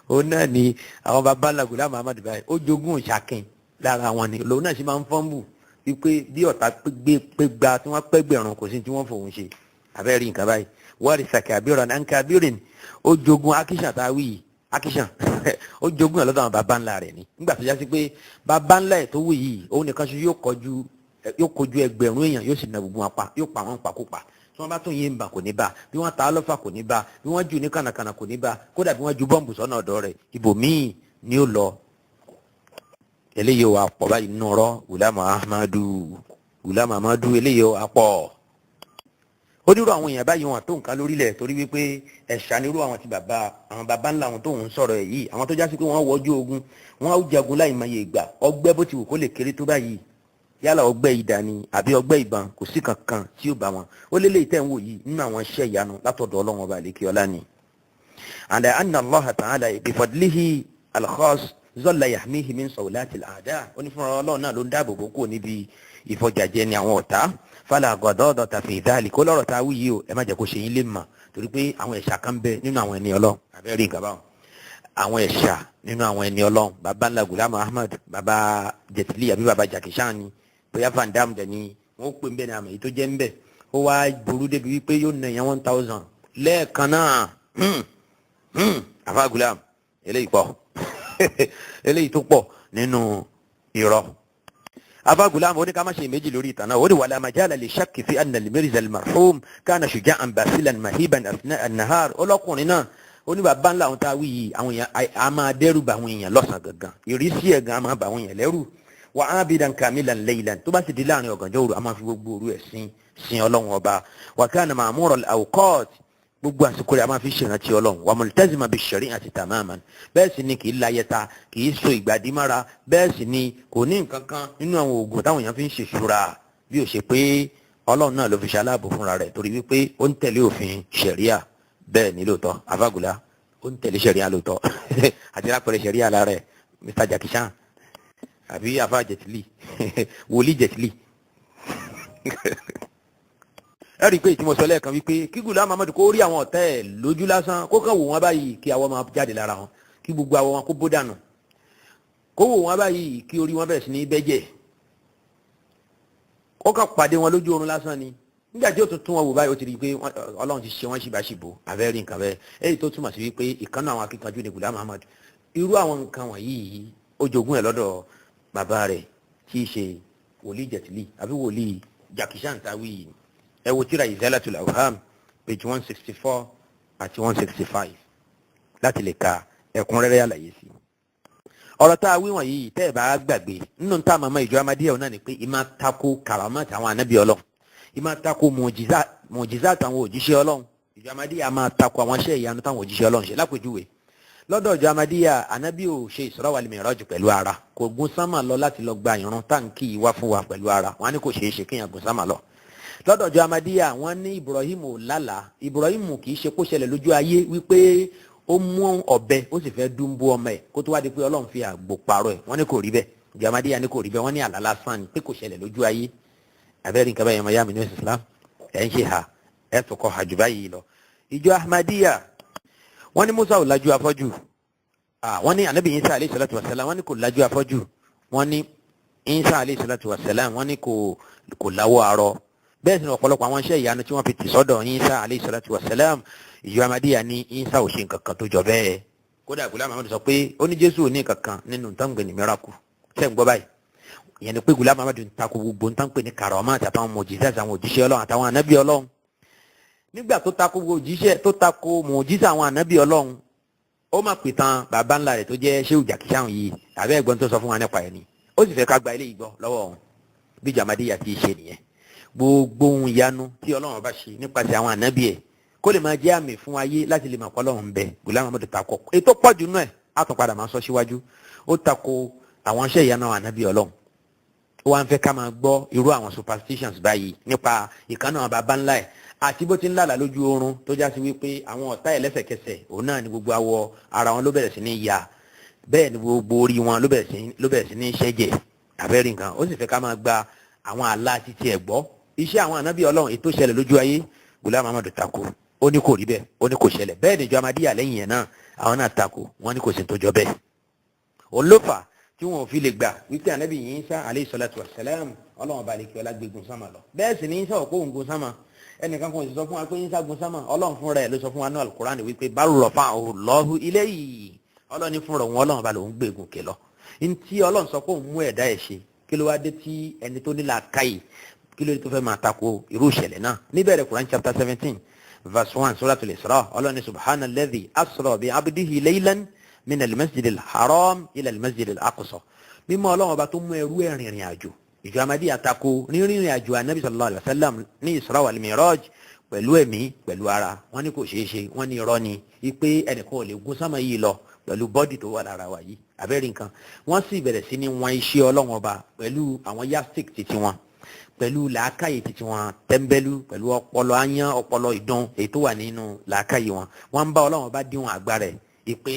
òun náà ni àwọn bàbá ńlá Ghulam Ahmad báyìí. Ó jogún ìṣàkìn lára wọn ni, lòun náà sì máa ń fọ́nbù wípé bí ọ̀tá gbé pé gba tí wọ́n pẹ́gbẹ̀rún, kò sí tí wọ́n fòun ṣe. Abẹ́rẹ́ nǹkan báyìí, warisa kabiran an kabirin, ó jogún akíṣàn tá a wí yìí, akíṣàn ó jogún ẹ̀ lọ́dọ̀ àwọn baba ńlá rẹ̀ ni. Nígbà tó já sí pé baba ńlá ẹ̀ tó wù yìí, òun nìkan ṣe yóò kọjú 1,000 èèyàn, yóò sì na gbogbo wọn pa, yóò pa wọn pakópa. Tí wọ́n bá tún yín bà kò ní bá, bí wọ́n ta á lọ́fà kò ní bá, bí wọ́n jù ní kànàkànà kò ní bá, kódà bí wọ́n ju bọ́ǹbù sọ́nà ọ̀dọ̀ rẹ̀ ibòmíì ni ó lọ. Eléyìí wà pọ̀ báyìí nínú ọ̀rọ̀ Ghulam Ahmadu, Ghulam Ahmadu eléyìí wà pọ̀. Ó nírú àwọn èèyàn báyìí wọn tó nǹkan lórílẹ̀, torí wípé ẹ̀ṣà nírú àwọn ti bàbá àwọn bàbá ńlá àwọn tó ń sọ̀rọ̀ ẹ̀ yìí, àwọn tó já sí pé wọ́n wọjú ogun, wọ́n á jagun láì mọye ìgbà. Ọgbẹ́ bó ti wù kó lè kéré tó báyìí, yálà ọgbẹ́ idà ni àbí ọgbẹ́ ìbọn, kò sí kankan tí ó bá wọn. Ó lélẹ̀ ìtẹ̀ ń wò yìí nínú àwọn iṣẹ́ ìyanu látọ̀dọ̀ Ọlọ́run ọba àlekè ọlá ni. And anna Allah ta'ala bifadlihi al-khas zalla yahmihi min sawlati al-a'da. Ó ní fúnra Ọlọ́run náà ló ń dáàbò bò kúrò níbi ìfọjàjẹ ni àwọn ọ̀tá. Fala ghadadata fi dhalik. Kó lọ́rọ̀ tá a wí yìí o, ẹ má jẹ́ kó ṣe yín lè mà, torí pé àwọn ẹ̀ṣà kan bẹ nínú àwọn ẹni Ọlọ́run. Àbẹ́rẹ́ nǹkan báwọn àwọn ẹ̀ṣà nínú àwọn ẹni Ọlọ́run, baba ńlá Ghulam Ahmad, baba Jetli àbí baba Jackie ni, bóyá Van Damme dẹ̀ ni wọ́n pè ń bẹ̀ ní àmì èyí tó jẹ́ ń bẹ̀. Ó wá burú débi wípé yóò nà yẹn 1000 lẹ́ẹ̀kan náà. Àfa Ghulam eléyìí pọ̀, eléyìí tó pọ̀ nínú irọ́. Afa Ghulam ó ní ká má ṣe méjì lórí ìtàn náà. Ó ní wala majala li shakki fi anna al-Mirza al-marhum kana shuja'an basilan mahiban athna an-nahar. Ọlọ́kùnrin náà ó ní bàbá ńlá àwọn tá a wí yìí, àwọn èèyàn a máa dẹ́rù bá àwọn èèyàn lọ́sàn-án gangan, ìrísí ẹ̀ gan a máa bá àwọn èèyàn lẹ́rù. Wa abidan kamilan laylan, tó bá sì di láàrin ọ̀gànjọ́ òru, a máa fi gbogbo òru ẹ̀ sin sin Ọlọ́run ọba. Wa kana ma'mura al-awqat, gbogbo àsìkò rẹ̀ a máa fi ṣèrántí Ọlọ́run. Wa multazima bi-shari'ati tamaman, bẹ́ẹ̀ sì ni kì í layẹta, kì í so ìgbàdí mára, bẹ́ẹ̀ sì ni kò ní nǹkan kan nínú àwọn oògùn táwọn èèyàn fi ń ṣèṣúra, bí ó ṣe pé Ọlọ́run náà ló fi ṣaláàbò fúnra rẹ̀, torí wípé ó ń tẹ̀lé òfin ṣẹ̀ríà. Bẹ́ẹ̀ ni lóòótọ́, Afagula ó ń tẹ̀lé ṣẹ̀ríà lóòótọ́, àti lápẹ̀rẹ̀ ṣẹ̀ríà lára ẹ̀, Mr. Jackie Chan àbí afa Jetli, wòlíì Jetli. Ẹ rí i pé ìtìmọ̀ sọ lẹ́ẹ̀kan wípé kí Ghulam Ahmad kó rí àwọn ọ̀tá ẹ̀ lójú lásán, kó kàn wò wọ́n báyìí kí awọ máa jáde lára wọn, kí gbogbo awọ wọn kó bó dànù, kó wò wọ́n báyìí kí orí wọn bẹ̀rẹ̀ sí ní bẹ́jẹ̀, kó kàn pàdé wọn lójú oorun lásán ni. Nígbà tí ó tún tún wọn wò báyìí, ó ti rí i pé Ọlọ́run ti ṣe wọ́n ṣìbáṣìbò. Àbẹ́rẹ́ nǹkan bẹ́ẹ̀, èyí tó túmọ̀ sí wípé ìkànnì àwọn akíkanjú ni Ghulam Ahmad. Irú àwọn nǹkan wọ̀nyí ó jogún ẹ̀ lọ́dọ̀ bàbá rẹ̀ tí í ṣe wòlíì Jetli àbí wòlíì Jackie Chan táwí yìí. Ẹ wo tírà Izalatul Awham, page 164 àti 165 láti lè ka ẹ̀kúnrẹ́rẹ́ àlàyé sí. Ọ̀rọ̀ tá a wí wọ̀nyí, tẹ́ ẹ̀ bá gbàgbé, nínú tá a máa ma ìjọ Ahmadiyya náà ni pé ìmá tako kàrámà àtàwọn ànábì Ọlọ́run, ìmá tako mùjísà àtàwọn òjíṣẹ́ Ọlọ́run. Ìjọ Ahmadiyya máa tako àwọn iṣẹ́ ìyanu táwọn òjíṣẹ́ Ọlọ́run ṣe. Lápèjúwe, lọ́dọ̀ ìjọ Ahmadiyya, ànábì ò ṣe Isra wal Miraj pẹ̀lú ara, kò gun sánmà lọ láti lọ gba ìrun táǹkì wá fún wa pẹ̀lú ara. Wọn á ní kò ṣeé ṣe kéèyàn gun sánmà lọ. Lọ́dọ̀ ìjọ Ahmadiyya, wọ́n ní Ibrahim ò lálàá. Ibrahim kì í ṣe kó ṣẹlẹ̀ lójú ayé wípé ó mú ọ̀bẹ ó sì fẹ́ dúnbú ọmọ ẹ̀ kó tó wá di pé Ọlọ́run fi àgbò parọ́ ẹ̀. Wọ́n ní kò rí bẹ́ẹ̀. Ìjọ Ahmadiyya ní kò rí bẹ́ẹ̀, wọ́n ní àlá lásán ni, pé kò ṣẹlẹ̀ lójú ayé. Abẹ́rẹ́ nǹkan báyìí, ọmọ yá mi ní Islam, ẹ̀ ń ṣe ha, ẹ̀ tó kọ́ hajj báyìí lọ. Ìjọ Ahmadiyya, wọ́n ní Musa ò lajú afọ́jú. Wọ́n ní anabi Isa alayhi salatu wa salam, wọ́n ní kò lajú afọ́jú. Wọ́n ní Isa alayhi salatu wa salam, wọ́n ní kò láwọ́ arọ. Bẹ́ẹ̀ sì ni ọ̀pọ̀lọpọ̀ àwọn iṣẹ́ ìyanu tí wọ́n fi tì sọ́dọ̀ Isa alayhi salatu wa salam, ìjọ Ahmadiyya ní Isa ò ṣe nǹkan kan tó jọ bẹ́ẹ̀. Kódà Ghulam Ahmad sọ pé ó ní Jésù ò ní nǹkan kan nínú nǹkan ní miracle. Ṣé ń gbọ́ báyìí? Ìyẹn ni pé Ghulam Ahmad ń takò gbogbo nǹkan pè ní karama àtàwọn mùjísà àwọn òjíṣẹ́ Ọlọ́run àtàwọn ànábì Ọlọ́run. Nígbà tó takò òjíṣẹ́, tó takò mùjísà àwọn ànábì Ọlọ́run, ó má pè tán bàbá ńlá rẹ̀ tó jẹ́ Shehu Jackie Chan yìí, àbẹ́ ẹ̀gbọ́n tó sọ fún wa nípa ẹ̀ ni. Ó sì fẹ́ ká gba eléyìí gbọ́ lọ́wọ́ òun. Bí Ahmadiyya ti ṣe nìyẹn. Gbogbo ohun ìyanu tí Ọlọ́run bá ṣe nípasẹ̀ àwọn ànábì ẹ̀ kó lè máa jẹ́ àmì fún ayé láti lè máa kọ́ Ọlọ́run bẹ, Ghulam Ahmad takò. Ètò pọ̀jù náà á tún padà máa sọ síwájú. Ó takò àwọn iṣẹ́ ìyanu àwọn ànábì Ọlọ́run. Ó wá ń fẹ́ ká máa gbọ́ irú àwọn superstitions báyìí nípa ìkànnì àwọn baba ńlá ẹ̀ àti bó ti ń lálàá lójú oorun tó já sí wípé àwọn ọ̀tá ẹ̀ lẹ́sẹ̀kẹsẹ̀ òun náà ni gbogbo awọ ara wọn ló bẹ̀rẹ̀ sí ní ya, bẹ́ẹ̀ ni gbogbo orí wọn ló bẹ̀rẹ̀ sí ní ṣẹ́jẹ̀. Àbẹ́rẹ́ nǹkan, ó sì fẹ́ ká máa gba àwọn àlá títí ẹ̀ gbọ́. Iṣẹ́ àwọn ànábì Ọlọ́run ètò ìṣẹ̀lẹ̀ lójú ayé, Ghulam Ahmad takò, ó ní kò rí bẹ́ẹ̀, ó ní kò ṣẹlẹ̀ bẹ́ẹ̀. Ni ìjọ Ahmadiyya lẹ́yìn yẹn náà, àwọn náà takò, wọ́n ní kò sí tó jọ bẹ́ẹ̀. Òun ló fà tí wọn ò fi lè gbà wípé ànábì Ìsá alayhi salatu wassalam, Ọlọ́run ọba àlekè ọlá gbégun sámà lọ. Bẹ́ẹ̀ sì ní Ìsá òkú òun gun sámà, ẹnìkan kò sì sọ fún wa pé Ìsá gun sámà. Ọlọ́run fúnra ẹ̀ ló sọ fún wa ní Al-Qur'an wípé bal rafa'ahu Allahu ilayhi, Ọlọ́run ní fúnra òun Ọlọ́run ọba lòún gbégun kè lọ. Ntí Ọlọ́run sọ pé òun mú ẹ̀dá ẹ̀ ṣe, kí ló wá dé tí ẹni tó ní làákàyè, Kí ló dé tó fẹ́ máa tako irú ìṣẹ̀lẹ̀ náà? Níbẹ̀rẹ̀ Quran chapter 17 verse 1 Suratul Isra, Ọlọ́run ní subhana alladhi asra bi abdihi laylan min al-masjid al-haram ila al-masjid al-aqsa. Mímọ́ Ọlọ́run ọba tó mú ẹrú ẹ̀ rìnrìn àjò. Ìjọ Ahmadiyya tako rírìnrìn àjò anabi sallallahu alayhi wa sallam ní Isra wal Miraj pẹ̀lú ẹ̀mí pẹ̀lú ara. Wọ́n ní kò ṣeé ṣe, wọ́n ní irọ́ ni wípé ẹnìkan ò lè gún sámà yìí lọ pẹ̀lú bọ́dì tó wà lára wa yìí. Abẹ́rẹ́ nǹkan, wọ́n sì bẹ̀rẹ̀ sí ní wọn iṣẹ́ Ọlọ́run ọba pẹ̀lú àwọn yastik titi wọn, pẹ̀lú làákàyè titi wọn tẹ́ḿbẹ́lú, pẹ̀lú ọpọlọ áyán, ọpọlọ ìdán èyí tó wà nínú làákàyè wọn. Wọ́n ń bá Ọlọ́run ọba díwọ̀n agbára ẹ̀ pé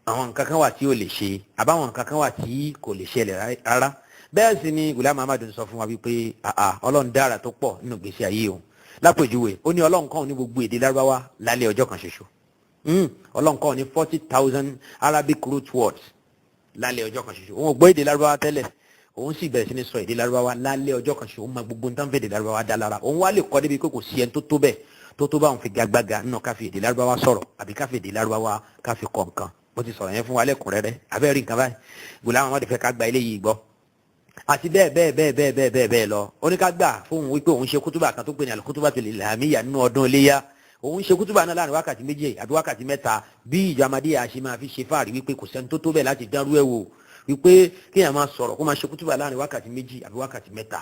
àwọn nǹkan kan wà tí ò lè ṣe, àbáwọn nǹkan kan wà tí kò lè ṣẹlẹ̀ rárá. Bẹ́ẹ̀ sì ni Ghulam Ahmad sọ fún wa wípé Ọlọ́run dára tó pọ̀ nínú ìgbésí ayé òun. Lápèjúwe, ó ní Ọlọ́run kọ́ ní gbogbo èdè Lárúbáwá lálẹ́ ọjọ́ kan ṣoṣo. Ọlọ́run kọ́ ní 40,000 Arabic root words lálẹ́ ọjọ́ kan ṣoṣo. Òun ò gbọ́ èdè Lárúbáwá tẹ́lẹ̀, òun sì bẹ̀rẹ̀ sí ní sọ èdè Lárúbáwá lálẹ́ ọjọ́ kan ṣoṣo. Òun máa gbogbo nǹkan fẹ́ èdè Lárúbáwá dá lára. Òun wá lè kọ́ débi pé kò sí ẹni tó tó bẹ́ẹ̀ tó tó bá òun fi gagbága nínú ká fi èdè Lárúbáwá sọ̀rọ̀ àbí ká fi èdè Lárúbáwá ká fi kọ́ nǹkan. Mo ti sọ̀rọ̀ yẹn fún wa lẹ́kùnrẹ́rẹ́. Abẹ́rẹ́ nǹkan báyìí, Ghulam Ahmad fẹ́ ká gba eléyìí gbọ́ àti bẹ́ẹ̀ bẹ́ẹ̀ bẹ́ẹ̀ bẹ́ẹ̀ bẹ́ẹ̀ bẹ́ẹ̀ bẹ́ẹ̀ lọ. Oníkágbà fóun wípé òun ṣe kútúbà kan tó pè ní al-khutbatul ilhamiyya nínú ọdún iléyà. Òun ṣe kútúbà náà láàrin wákàtí méjì àbí wákàtí mẹ́ta, bí ìjọ Ahmadiyya ṣe máa fi ṣe fáàrí wípé kò sẹ́ni tó tó bẹ́ẹ̀ láti dánrú ẹ̀ wò, wípé kéèyàn máa sọ̀rọ̀ kó máa ṣe kútúbà láàrin wákàtí méjì àbí wákàtí mẹ́ta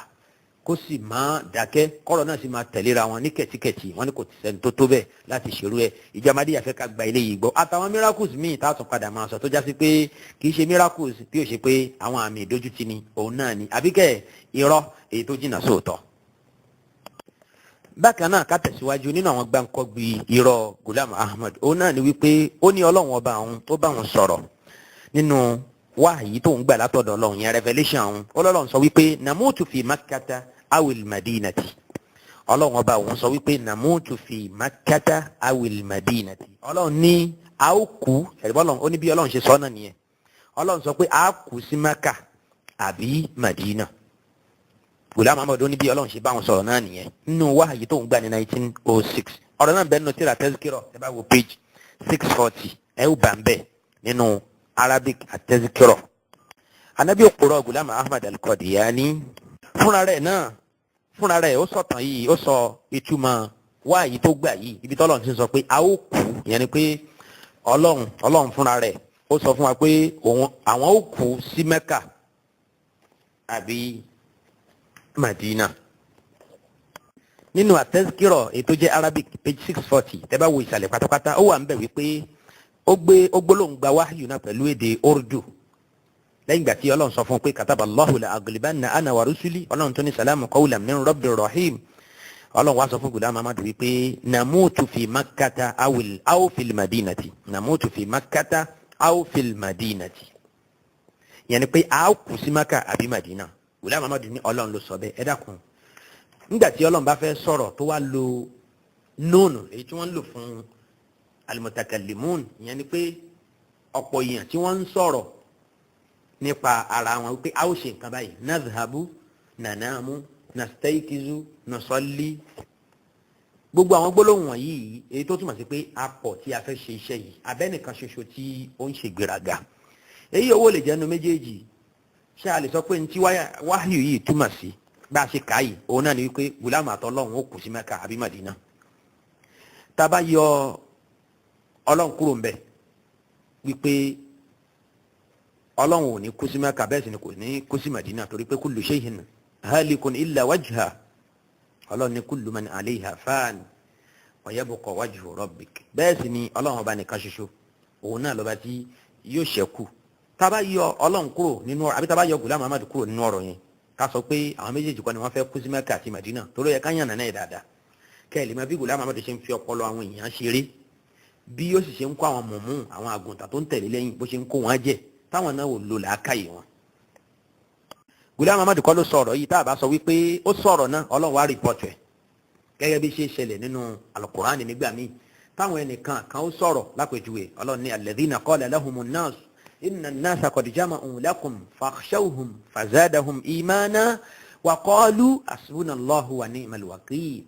kó sì máa dákẹ́, kọ́rọ̀ náà sì máa tẹ̀léra wọn ní kẹ̀tíkẹ̀tì. Wọn ní kò sẹ́ni tó tó bẹ́ẹ̀ láti ṣerú ẹ̀. Ìjọ Ahmadiyya fẹ́ ká gba eléyìí gbọ́ àtàwọn miracles míì tá a tún padà máa sọ, tó já sí pé kì í ṣe miracles bí ó ṣe pé àwọn àmì ìdójútì ni òun náà ni, àbíkẹ́ irọ́ èyí tó jìnnà sóòótọ́. Bákan náà, ká tẹ̀síwájú nínú àwọn gbáǹkọ́gbì irọ́ Ghulam Ahmad, òun náà ni wípé ó ní Ọlọ́run ọba òun tó bá òun sọ̀rọ̀ nínú wáyí tó ń gbà látọ̀dọ̀ Ọlọ́run yẹn, revelation òun. Ọlọ́run sọ wípé namutu fi makkata awil madinati. Ọlọ́run ọba òun sọ wípé namutu fi makkata awil madinati. Ọlọ́run ní a ó kú, ẹ̀rọ ó ní bí Ọlọ́run ṣe sọ náà nìyẹn. Ọlọ́run sọ pé a kú sí Maka àbí Madina. Ghulam Ahmad ó ní bí Ọlọ́run ṣe bá wọn sọ̀rọ̀ náà nìyẹn nínú wáyí tó ń gbà ní 1906. Ọ̀rọ̀ náà bẹ́ẹ̀ nínú tírà Tazkira, ẹ bá wo page 640, ẹ ó bá ń bẹ̀ nínú Arabic Tazkira. Anabi òpùrọ̀ Ghulam Ahmad al-Qadiani fúnra rẹ̀ náà, fúnra rẹ̀ ó sọ̀tàn yìí, ó sọ ìtumọ̀ wáyí tó gbà yìí, ibi tọ́lọ́run ti sọ pé a ó kú. Ìyẹn ni pé Ọlọ́run fúnra rẹ̀ ó sọ fún wa pé òun àwọn ó kú sí Mẹ́kà àbí Madina. Nínú Tazkira ètò jẹ́ Arabic page 640, tẹ́ bá wo ìsàlẹ̀ pátápátá, ó wà ń bẹ̀ wípé ó gbé ó gbólóhùn gba wáyù náà pẹ̀lú èdè Urdu lẹ́yìn ìgbà tí Ọlọ́run sọ fún un pé kataba Allahu la aglibanna ana wa rusuli. Ọlọ́run tó ní salamu qawlan min rabbir rahim. Ọlọ́run wá sọ fún Ghulam Ahmad wípé namutu fi makkata aw fil madinati, namutu fi makkata aw fil madinati, yẹn ni pé a ó kú sí Maka àbí Madina. Ghulam Ahmad ní Ọlọ́run ló sọ bẹ́ẹ̀. Ẹ dákun, nígbà tí Ọlọ́run bá fẹ́ sọ̀rọ̀ tó wá lo nóònù èyí tí wọ́n ń lò fún al-mutakallimun, ìyẹn ni pé ọ̀pọ̀ èèyàn tí wọ́n ń sọ̀rọ̀ nípa ara wọn wípé a ó ṣe nǹkan báyìí, nadhhabu, nanamu, nastaykizu, nusalli, gbogbo àwọn gbólóhùn wọ̀nyí èyí tó túmọ̀ sí pé a pọ̀ tí a fẹ́ ṣe iṣẹ́ yìí, abẹ́nìkan ṣoṣo tí ó ń ṣe gbéraga. Èyí owó lè jẹ́nu méjèèjì. Ṣé a lè sọ pé ntí wáhíù yìí túmọ̀ sí bá a ṣe kà yìí, òun náà ni wípé Ghulam àtọlọ́run ó kù sí Mẹ́kà àbí Màdínà? Tá a bá yọ Ọlọ́run kúrò ńbẹ̀ wípé Ọlọ́run ò ní kú sí Mẹ́kà, bẹ́ẹ̀ sì ni kò ní kú sí Màdínà, torí pé kullu shay'in halikun illa wajha, Ọlọ́run ní kullu man alayha fan wa yabqa wajhu rabbik, bẹ́ẹ̀ sì ni Ọlọ́run ọba nìkan ṣoṣo òun náà lọ́ba tí yóò ṣẹ́kù. Tá a bá yọ Ọlọ́run kúrò nínú ọ̀rọ̀, àbí tá a bá yọ Ghulam Ahmad kúrò nínú ọ̀rọ̀ yẹn, ká sọ pé àwọn méjèèjì kọ́ ni wọ́n fẹ́ kú sí Mẹ́kà àti Màdínà, torí ẹ̀ ká yàn nàná yẹn dáadáa kẹ́ ẹ̀ lè máa bí Ghulam Ahmad ṣe ń fi ọpọlọ àwọn èèyàn ṣeré, bí ó sì ṣe ń kó àwọn mọ̀mú àwọn àgùntàn tó ń tẹ̀lé lẹ́yìn, bó ṣe ń kó wọn jẹ táwọn náà ò lò làákàyè wọn. Ghulam Ahmad kọ́ ló sọ̀rọ̀ yìí. Tá a bá sọ wípé ó sọ̀rọ̀ náà, Ọlọ́run wá rìpọ́tù ẹ̀ gẹ́gẹ́ bí ṣe ṣẹlẹ̀ nínú Al-Qur'ani nígbà míì táwọn ẹnìkan kan ó sọ̀rọ̀. Lápèjúwe, Ọlọ́run ní alladhina qala lahumun nas inna an-nasa qad jama'u lakum fakhshawhum fazadahum imana wa qalu hasbunallahu wa ni'mal wakil,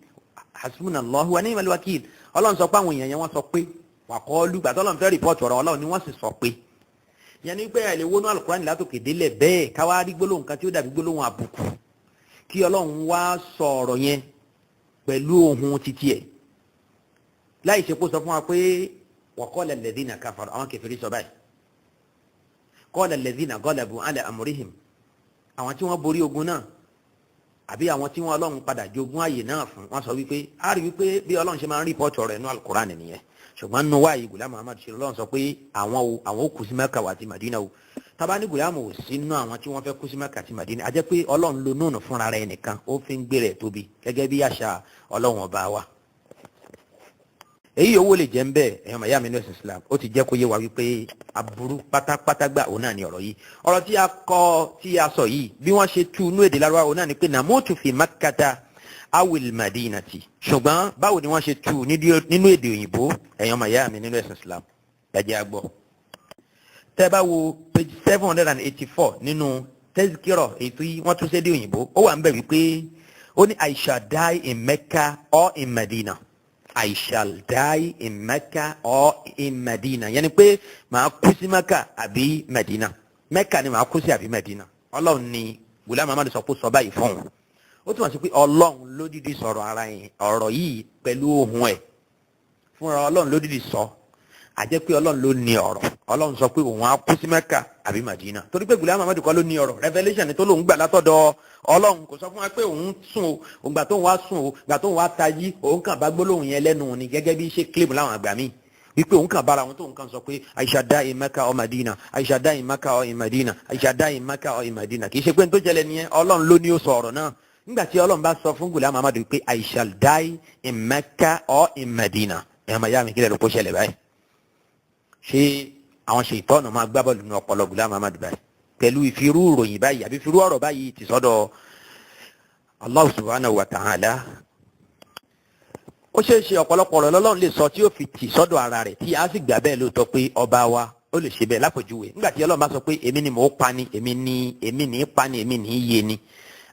hasbunallahu wa ni'mal wakil. Ọlọ́run sọ pé àwọn èèyàn yẹn wọ́n sọ pé wa qalu, gbàtọ́ Ọlọ́run fẹ́ rìpọ́tù ọ̀rọ̀, Ọlọ́run ni wọ́n sì sọ pé, yẹn ni pé ẹ lè wọnú Al-Qur'ani látòkè délẹ̀ bẹ́ẹ̀ káwá rí gbólóhùn kan tí ó dàbí gbólóhùn àbùkù. Kí Ọlọ́run wá sọ ọ̀rọ̀ yẹn pẹ̀lú ohun títí ẹ̀ láì ṣe kó sọ fún wa pé wa qala alladhina kafaru, àwọn kèfèrí sọ báyìí, qala alladhina ghalabu ala amrihim, àwọn tí wọ́n borí ogun náà àbí àwọn tí wọ́n Ọlọ́run padà jogún ààyè náà fún wọn sọ wípé a rí wípé bí Ọlọ́run ṣe máa ń rìpọ́tù ọ̀rọ̀ ẹnu alukur'an nìyẹn. Ṣùgbọ́n nínú wáyé Ghulam Muhammad ṣe Ọlọ́run sọ pé àwọn ó kú sí Mẹ́kà àti Madina o. Tábà ní Ghulam ò sí nínú àwọn tí wọ́n fẹ́ kú sí Mẹ́kà àti Madina, a jẹ́ pé Ọlọ́run lo nóònù fúnra rẹ̀ nìkan, ó fi ń gbé rẹ̀ tóbi gẹ́gẹ́ bí àṣà Ọlọ́run ọba wa. Èyí owó lè jẹ́ ń bẹ́ẹ̀, ẹ̀yàn màyá mi ní ẹ̀sìn Islam, ó ti jẹ́ kó yé wa wípé aburú pátápátá gbà òun náà ni ọ̀rọ̀ yìí. Ọ̀rọ̀ tí a kọ tí a sọ yìí bí wọ́n ṣe tú inú èdè Lárúbáwá òun náà ni pé namutu fi Makkata awil Madinati. Ṣùgbọ́n báwo ni wọ́n ṣe tú nínú èdè òyìnbó, ẹ̀yàn màyá mi nínú ẹ̀sìn Islam, ẹ jẹ́ a gbọ́. Tẹ́ bá wo page 784 nínú Tezkiro èyí tí wọ́n tún sédè òyìnbó, ó wà ń bẹ̀ wípé ó ní I shall die in Mecca or in Medina. I shall die in Mecca or in Medina. Yẹn ni pé màá kú sí Mecca àbí Medina. Mecca ni màá kú sí àbí Medina. Ọlọ́run ni Ghulam Muhammad sọ pé sọ báyìí fún un. Ó túmọ̀ sí pé Ọlọ́run ló dìdí sọ̀rọ̀ ara yẹn, ọ̀rọ̀ yìí pẹ̀lú ohùn ẹ̀. Fúnra Ọlọ́run ló dìdí sọ. Àjẹ́ pé Ọlọ́run ló ní ọ̀rọ̀. Ọlọ́run sọ pé òun á kú sí Mecca àbí Medina. Torí pé Ghulam Muhammad kọ́ ló ní ọ̀rọ̀. Revelation ni tó lòún gbà látọ̀dọ̀ Ọlọ́run. Kò sọ fún wa pé òun sùn o, òǹgbà tóun wá sùn o, gbà tóun wá tají, òun kàn bá gbólóhùn yẹn lẹ́nu ni gẹ́gẹ́ bí ṣe claim láwọn àgbà míì wípé òun kàn bára wọn tóun kàn sọ pé I shall die in Mecca or Medina, I shall die in Mecca or in Medina, I shall die in Mecca or in Medina. Kì í ṣe pé n tó jẹlẹ nìyẹn, Ọlọ́run ló ní ó sọ ọ̀rọ̀ náà. Nígbà tí Ọlọ́run bá sọ fún Ghulam Muhammad pé I shall die in Mecca or in Medina, ẹ̀yàn máa yá mi kílẹ̀ ló kó ṣẹlẹ̀ báyìí. Ṣé àwọn ṣe ìtọ́nà máa gbá bọ́ọ̀lù nínú ọpọlọ Ghulam Muhammad báyìí pẹ̀lú ìfirú ìròyìn báyìí àbí ìfirú ọ̀rọ̀ báyìí ti sọ́dọ̀ Allah subhanahu wa ta'ala? Ó ṣeé ṣe ọ̀pọ̀lọpọ̀ ọ̀rọ̀ lọ́lọ́run lè sọ tí ó fi tì sọ́dọ̀ ara rẹ̀ tí a sì gbà bẹ́ẹ̀ lóòótọ́ pé ọba wa ó lè ṣe bẹ́ẹ̀. Lápèjúwe, nígbà tí Ọlọ́run bá sọ pé èmi ni mò ń pa ni, èmi ni pa ni, èmi ni yé ni,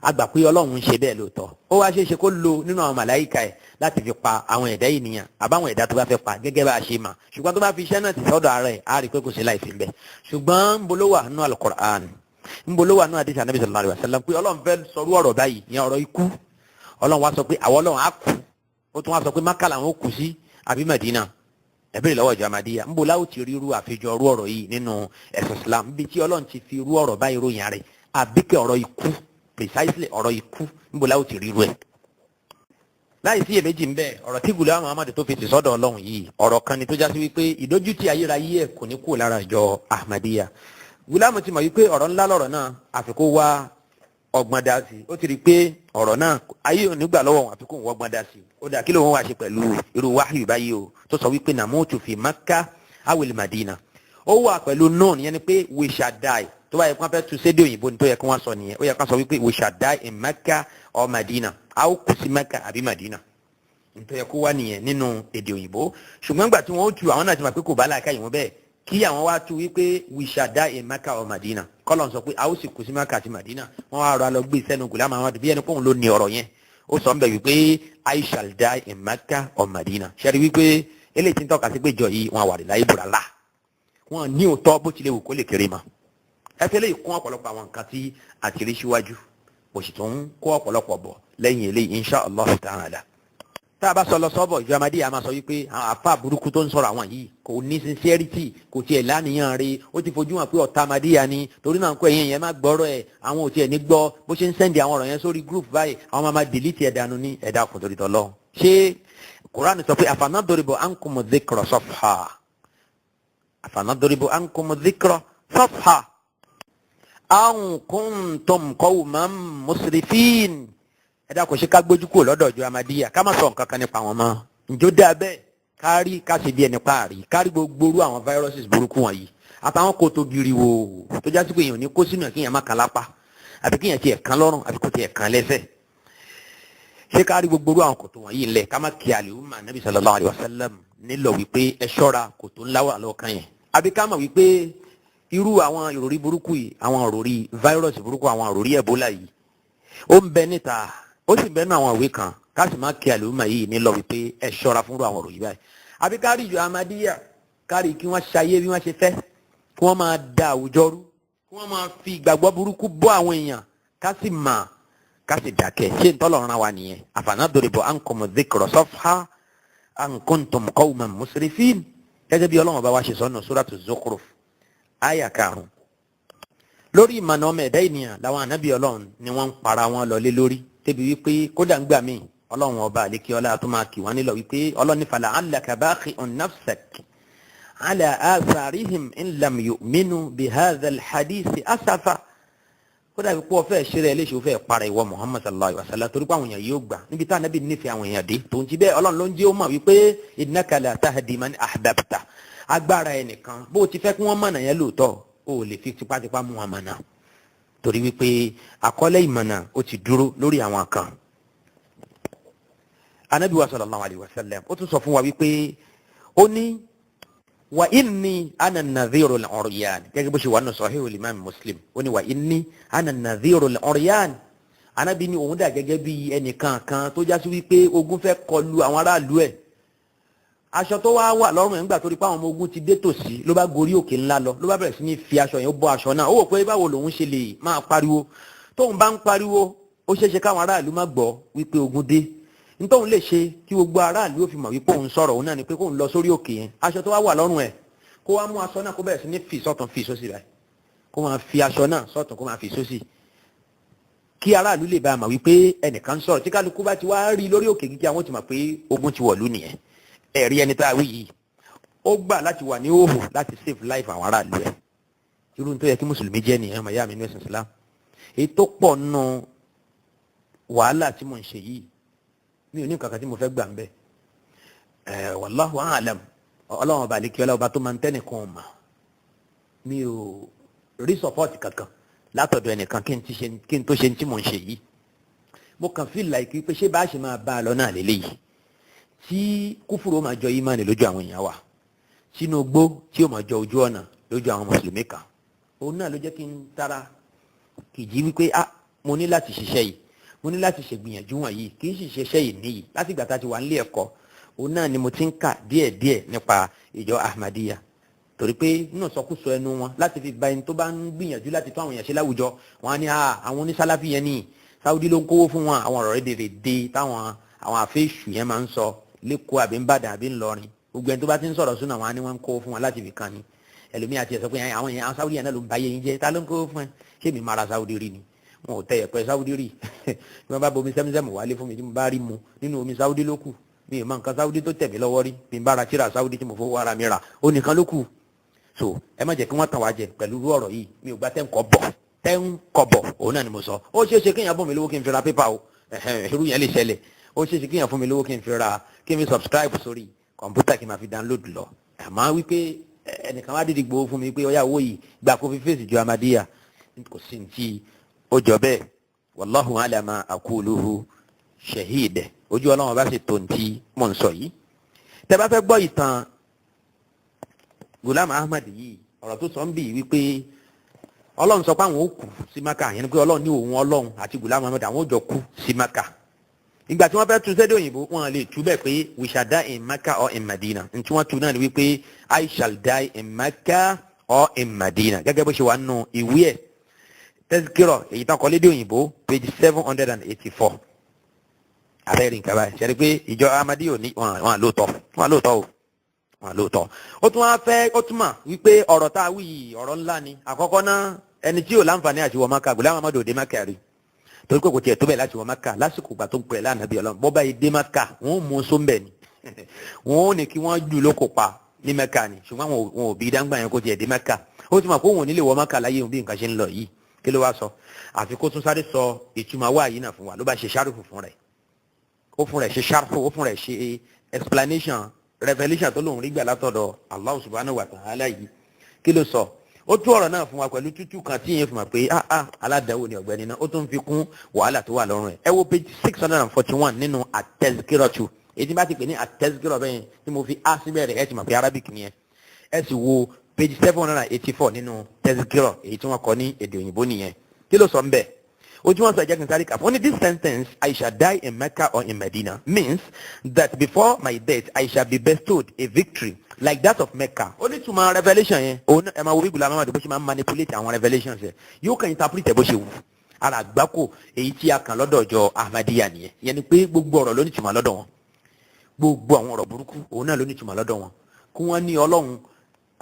a gbà pé Ọlọ́run ń ṣe bẹ́ẹ̀ lóòótọ́. Ó wá ṣeé ṣe kó lo nínú àwọn màláìka ẹ̀ láti fi pa àwọn ẹ̀dá ènìyàn àbáwọn ẹ̀dá tó bá fẹ́ pa gẹ́gẹ́ bá a ṣe mà. Ṣùgbọ́n tó bá fi iṣẹ́ náà ti sọ́dọ̀ ara ẹ̀, á rí i pé kò sí láì fi ń bẹ̀. Ṣùgbọ́n ń bolo wà nínú Al-Qur'an, ń bolo wà nínú àdìsí Ànábì sallallahu alaihi wasallam pé Ọlọ́run fẹ́ sọrú ọ̀rọ̀ báyìí, ìyẹn ọ̀rọ̀ ikú. Ọlọ́run wá sọ pé àwọn Ọlọ́run á kú, ó tún wá sọ pé Mákà làwọn ó kú sí àbí Mẹdínà. Ẹ béèrè lọ́wọ́ ìjọ Ahmadiyya, ń bo láwù ti rí irú àfijọ́ irú ọ̀rọ̀ yìí nínú ẹ̀sìn Islam bí tí Ọlọ́run ti fi irú ọ̀rọ̀ báyìí ròyìn rẹ̀, àbíkẹ́ ọ̀rọ̀ ikú, precisely ọ̀rọ̀ ikú, ń bo láwù ti rí irú ẹ̀. Láì sí iyèméjì ń bẹ, ọ̀rọ̀ tí Ghulam Muhammad tó fi ti sọ́dọ̀ Ọlọ́run yìí, ọ̀rọ̀ kan ni tó já sí wípé ìdójútì ayérayé ẹ̀ kò ní kúrò lára ìjọ Ahmadiyya. Ghulam ti mọ̀ wípé ọ̀rọ̀ ńlá lọ̀rọ̀ náà, àfi kó wá ọgbọ́n dá sí. Ó ti rí i pé ọ̀rọ̀ náà ayé ò ní gbà lọ́wọ́ wọn, àfi kó wọ́n ọgbọ́n dá sí. Ó dà, kí ló ń wá ṣe pẹ̀lú irú wáhíù báyìí o tó sọ wípé namutu fi Makka awil Madina? Ó wà pẹ̀lú noon, yẹn ni pé we shall die. Tó bá yẹ kó wọ́n fẹ́ tu sédè òyìnbó ni tó yẹ kó wọ́n sọ nìyẹn, ó yẹ kó wọ́n sọ wípé we shall die in Mecca or Madina, a ó kú sí Mecca àbí Madina, nítorí yẹ kó wá nìyẹn nínú èdè òyìnbó. Ṣùgbọ́n gbà tí wọ́n ó tu, àwọn náà ti mọ̀ pé kò bá làákà yìí wọ́n bẹ́ẹ̀ kí àwọn wá tu wípé we shall die in Mecca or Madina, kọ́lọ̀ sọ pé a ó sì kú sí Mecca àti Madina. Wọ́n wá rọ alọ gbé sẹ́nu Ghulam Muhammad bí ẹni pé òun ló ní ọ̀rọ̀ yẹn. Ó sọ ń bẹ̀ wípé I shall die in Mecca or Madina. Ṣẹ́rí wípé eléyìí ti ń tọ́ka sí pé ìjọ yìí wọn wà láyé bùrà lá, wọn ní òótọ́ bó tilẹ̀ wù kó lè kéré ma. Ẹ fẹ́ lè kún ọ̀pọ̀lọpọ̀ àwọn nǹkan tí a ti rí síwájú, mo sì tún kó ọ̀pọ̀lọpọ̀ bọ̀ lẹ́yìn eléyìí, insha Allah ta'ala. Tá a bá sọ lọ sọ́bọ̀, ìjọ Ahmadiyya máa sọ wípé àwọn àfa burúkú tó ń sọ̀rọ̀ àwọn yìí kò ní sincerity, kò tiẹ̀ lánìyàn rí, ó ti fojú hàn pé ọ̀tá Ahmadiyya ni, torí náà kọ́ ẹ̀yìn yẹn má gbọ́rọ̀ ẹ̀, àwọn ò tiẹ̀ ní gbọ́. Bó ṣe ń send àwọn ọ̀rọ̀ yẹn sórí group báyìí, àwọn máa ma delete ẹ̀ dànù ní ẹ̀dá kò torí tọ́lọ́. Ṣé Quran sọ pé afanadribu ankum dhikra safha, afanadribu ankum dhikra safha an kuntum qawman musrifin? Ẹ dákun, ṣe ká gbójú kúrò lọ́dọ̀ ìjọ Ahmadiyya, ká má sọ nǹkan kan nípa wọn mọ́? Ǹjọ́ dá bẹ́ẹ̀ kárí ká ṣe bí ẹni páàrí kárí gbogbo orú àwọn viruses burúkú wọ̀nyí àtàwọn kòtò gírí wò tó já sí pé èèyàn ní kó sínú ẹ̀, kí èèyàn má kan lápá àbí kí èèyàn tiẹ̀ kan lọ́rùn àbí kó tiẹ̀ kan lẹ́sẹ̀? Ṣé kárí gbogbo orú àwọn kòtò wọ̀nyí ńlẹ̀, ká má kí àlùmọ́ Nabi sallallahu alaihi wasallam nílò wípé ẹ ṣọ́ra, kòtò ńlá wà lọ́ọ̀kan yẹn? Àbí ká mọ̀ wípé irú àwọn ìròrí burúkú yìí, àwọn ìròrí virus burúkú, àwọn ìròrí Ebola yìí, ó ń bẹ níta, ó sì ń bẹ nínú àwọn ìwé kan, ká sì má kí àlùmọ́ yìí nílò wípé ẹ ṣọ́ra fúnrú àwọn ìròyìn báyìí? Àbí kárí ìjọ Ahmadiyya, kárí kí wọ́n ṣayé bí wọ́n ṣe fẹ́, kí wọ́n máa da àwùjọ rú, kí wọ́n máa fi ìgbàgbọ́ burúkú bọ́ àwọn èèyàn, ká sì mà Ká sì dákẹ́. Ṣé ń tọ́lọ̀ ran wa nìyẹn? Afanadribu ankum dhikra safha an kuntum qawman musrifin. Gẹ́gẹ́ bí Ọlọ́run bá wa ṣe sọ́nù Suratu Zukhruf àyà 5. Lórí ìmọ̀nà ọmọ ẹ̀dá ènìyàn làwọn ànábì Ọlọ́run ni wọ́n ń para wọn lọ lé lórí, débi wípé kódà ń gbà míì Ọlọ́run ọba àlékiọlá tó máa kì wọ́n nílọ wípé Ọlọ́run ní fala'allaka baqi'un nafsak ala atharihim in lam yu'minu bihadha alhadisi asafa. Kódà wípé ọfẹ́ ṣeré ẹlẹ́ṣẹ̀ ọfẹ́ para ìwọ Muhammad sallallahu alayhi wa sallam, torí pé àwọn èèyàn yóò gbà níbi tá ànábì nífẹ̀ẹ́ àwọn èèyàn dé. Tòun ti bẹ́ẹ̀ Ọlọ́run ló ń jẹ́ ó mọ̀ wípé innaka la tahdi man ahbabta, agbára ẹnìkan bó o ti fẹ́ kí wọ́n mọ̀nà yẹn lóòótọ́, o lè fi tipátipá mú wọn mọ̀nà, torí wípé àkọlé ìmọ̀nà ó ti dúró lórí àwọn kan. Anabi wa sallallahu alayhi wa sallam ó tún sọ fún wa wípé ó ní wa inni ana nadhiru al-uryan, gẹ́gẹ́ bó ṣe wà nù Sahih al-Imam Muslim, ó ní wa inni ana nadhiru al-uryan. Anabi ní òun dà gẹ́gẹ́ bí ẹnìkan kan tó já sí wípé ogun fẹ́ kọlu àwọn aráàlú ẹ̀. Aṣọ tó wá wà lọ́rùn ẹ̀ ńgbà torí pé àwọn ọmọ ogun ti dé tòsí, ló bá gorí òkè ńlá lọ, ló bá bẹ̀rẹ̀ sí ní fi aṣọ yẹn, ó bọ́ aṣọ náà. Ó wò pé báwo lòun ṣe lè máa pariwo, tóun bá ń pariwo ó ṣeéṣe káwọn aráàlú má gbọ́ wípé ogun dé. Nítòun lè ṣe kí gbogbo aráàlú ó fi mọ̀ wípé òun sọ̀rọ̀ òun náà ni pé kóun lọ sórí òkè yẹn, aṣọ tó wá wà lọ́rùn ẹ̀ kó wá mú aṣọ náà kó bẹ̀rẹ̀ sí ní fi sọ́tún fi sósì rẹ̀, kó máa fi aṣọ náà sọ́tún kó máa fi sósì, kí aráàlú lè bá a mọ̀ wípé ẹnìkan sọ̀rọ̀. Tí kálukú bá ti wá rí lórí òkè kíkí, àwọn ti mọ̀ pé ogun ti wọ̀lú nìyẹn. Ẹ̀rí ẹni tá a wí yìí ó gbà láti wà ní òhò láti save life àwọn aráàlú ẹ̀. Irú tó yẹ kí mùsùlùmí jẹ́ nìyẹn, ọmọ ìyá mi ní ẹ̀sìn Islam. Èyí tó pọ̀ nù wàhálà tí mò ń ṣe yìí, mi ò ní nǹkan kan tí mo fẹ́ gbà ń bẹ̀. Ẹ̀ wallahu a'lam, Ọlọ́run ọba àlekí ọlá ọba tó máa ń tẹ́nìkan mà, mi ò rí support kankan látọ̀dọ̀ ẹnìkan kí n tó ṣe tí mò ń ṣe yìí. Mo kàn feel like pé ṣé bá a ṣe máa bá a lọ náà lélẹ́yìí, tí kúfùrù ó máa jọ ìmánì lójú àwọn èèyàn wa, sínú gbó tí ó máa jọ ojú ọ̀nà lójú àwọn mùsùlùmí kan. Òun náà ló jẹ́ kí n tara kìjì wípé ah, mo ní láti ṣiṣẹ́ yìí, mo ní láti ṣègbìyànjú wọ̀nyí. Kì í sì ṣiṣẹ́ yìí níyì láti ìgbà tá a ti wà nílé ẹ̀kọ́, òun náà ni mo ti ń kà díẹ̀díẹ̀ nípa ìjọ Ahmadiyya, torí pé nínú sọkúsọ ẹnu wọn láti fi ba ẹni tó bá ń gbìyànjú láti tó àwọn èèyàn ṣe láwùjọ wọn á ní àwọn onísálàfí yẹn ní Saudi ló ń kówó fún wọn. Àwọn ọ̀rọ̀ rédèrèdè táwọn àwọn àfẹ́sù yẹn máa ń sọ lẹ́kọ̀ọ́ àbí ń bàdàn àbí ńlọrin, gbogbo ẹni tó bá ti ń sọ̀rọ̀ súnà wọn á ní wọ́n ń kówó fún wọn láti fi kan ni. Ẹlòmíì àti ẹ̀ sọ pé àwọn èèyàn àwọn Saudi yẹn náà ló ń ba ayé yín jẹ́. Ta ló ń kówó fún ẹ? Ṣé mi máa ra Saudi rí ni? Wọn ò tẹ ẹ̀pẹ́ Saudi rí. Bí wọ́n bá bomi sẹ́mísẹ́mù wálé fún mi tí mo bá rí mu nínú omi Saudi ló kù. Mi ò mọ nǹkan Saudi tó tẹ̀ mí lọ́wọ́ rí. Mi bá ra tíra Saudi tí mo fowó ara mi rà, ó nìkan ló kù. So ẹ má jẹ́ kí wọ́n tàn wá jẹ pẹ̀lú irú ọ̀rọ̀ yìí. Mi ò gba 10 kọ́bọ̀, 10 kọ́bọ̀ òun náà ni mo sọ. Ó ṣeé ṣe kéèyàn bọ̀ mí lówó kí n fi ra pépà o, irú yẹn lè ṣẹlẹ̀. Ó ṣeé ṣe kéèyàn fún mi lówó kí n fi ra, kí n fi subscribe sórí kọ̀ǹpútà kí n máa fi download lọ. Àmọ́ wípé ẹnìkan wá dídì gbowó fún mi pé ọyá owó yìí gbà kó fi fèsì ju Ahmadiyya, kò sí ní tí ó jọ bẹ́ẹ̀. Wallahu ala ma aquluhu shahid. Ojú Ọlọ́run bá sì tó ní tí mò ń sọ yìí. Tẹ́ bá fẹ́ gbọ́ ìtàn Gulam Ahmad yìí, ọ̀rọ̀ tó sọ ń bì wípé Ọlọ́run sọ pé àwọn ó kú sí Maka yẹn ni pé Ọlọ́run ní òun Ọlọ́run àti Gulam Ahmad àwọn ó jọ kú sí Maka. Ìgbà tí wọ́n fẹ́ tu sédè òyìnbó, wọn lè tú bẹ́ẹ̀ pé we shall die in Mecca or in Medina. Ntí wọ́n tu náà ni wípé I shall die in Mecca or in Medina, gẹ́gẹ́ bó ṣe wà nínú ìwé ẹ̀ Tazkirah èyí tán kọ lédè òyìnbó, page 784. Abẹ́rẹ́ nǹkan báyìí ṣe é pé ìjọ Ahmadi ò ní wọn lóòótọ́, wọn lóòótọ́ o, wọn lóòótọ́. Ó tún wá fẹ́ ó tún mọ̀ wípé ọ̀rọ̀ tá a wí yìí ọ̀rọ̀ ńlá ni. Àkọ́kọ́ náà, ẹni tí yóò láǹfààní àti wọ Mákà, Gulam Ahmad ò dé Mákà rí, torí pé kò tiẹ̀ tó bẹ̀ láti wọ Mákà lásìkò ìgbà tó ń pè lánàbí Ọlọ́run. Bọ́ báyìí dé Mákà, wọ́n ó mú sóńbẹ̀ ni, wọ́n ó ní kí wọ́n jù lóko pa ní Mẹ́kà ni. Ṣùgbọ́n wọn ò bí dáńgbà yẹn kó tiẹ̀ dé Mẹ́kà. Ó ti mọ̀ pé òun ò ní lè wọ Mákà láyé òun bí nǹkan ṣe ń lọ yìí. Kí ló wá sọ? Àfi kó tún sáré sọ ìtumọ̀ wá yìí náà fún wa. Ló bá ṣe ṣárífù fún rẹ̀, ó fún rẹ̀ ṣe ṣárífù, ó fún rẹ̀ ṣe explanation revelation tó lòun rí gbà látọ̀dọ̀ Allah subhanahu wa ta'ala yìí. Kí ló sọ? Ó tú ọ̀rọ̀ náà fún wa pẹ̀lú tútù kan tí yẹn fún wa pé ah ah, aládàáwò ni ọ̀gbẹ́ni náà. Ó tún fi kún wàhálà tó wà lọ́rùn ẹ̀. Ẹ wo page 641 nínú At-Tazkiratu. Èyí tí bá ti pè ní At-Tazkirah bẹ́ẹ̀ tí mo fi á síbẹ̀ rẹ̀, ẹ ti mọ̀ pé Arabic nìyẹn. Ẹ sì wo page 784 nínú Tazkirah èyí tí wọ́n kọ ní èdè òyìnbó nìyẹn. Kí ló sọ ń bẹ̀? Ojú wọn sọ, ẹjẹ kí n sáré kà fún ní. This sentence, "I shall die in Mecca or in Medina," means that before my death I shall be bestowed a victory like that of Mecca. Ó ní túmọ̀ revelation yẹn òun. Ẹ máa wo bí Gulam Ahmad bó ṣe máa ń manipulate àwọn revelations yẹn, yóò kàn interpret ẹ bó ṣe wù. Ara àgbákò èyí tí a kàn lọ́dọ̀ ọjọ́ Ahmadiyya nìyẹn. Yẹn ni pé gbogbo ọ̀rọ̀ ló ní ìtumọ̀ lọ́dọ̀ wọn, gbogbo àwọn ọ̀rọ̀ burúkú òun náà ló ní ìtumọ̀ lọ́dọ̀ wọn. Kí wọ́n ní Ọlọ́run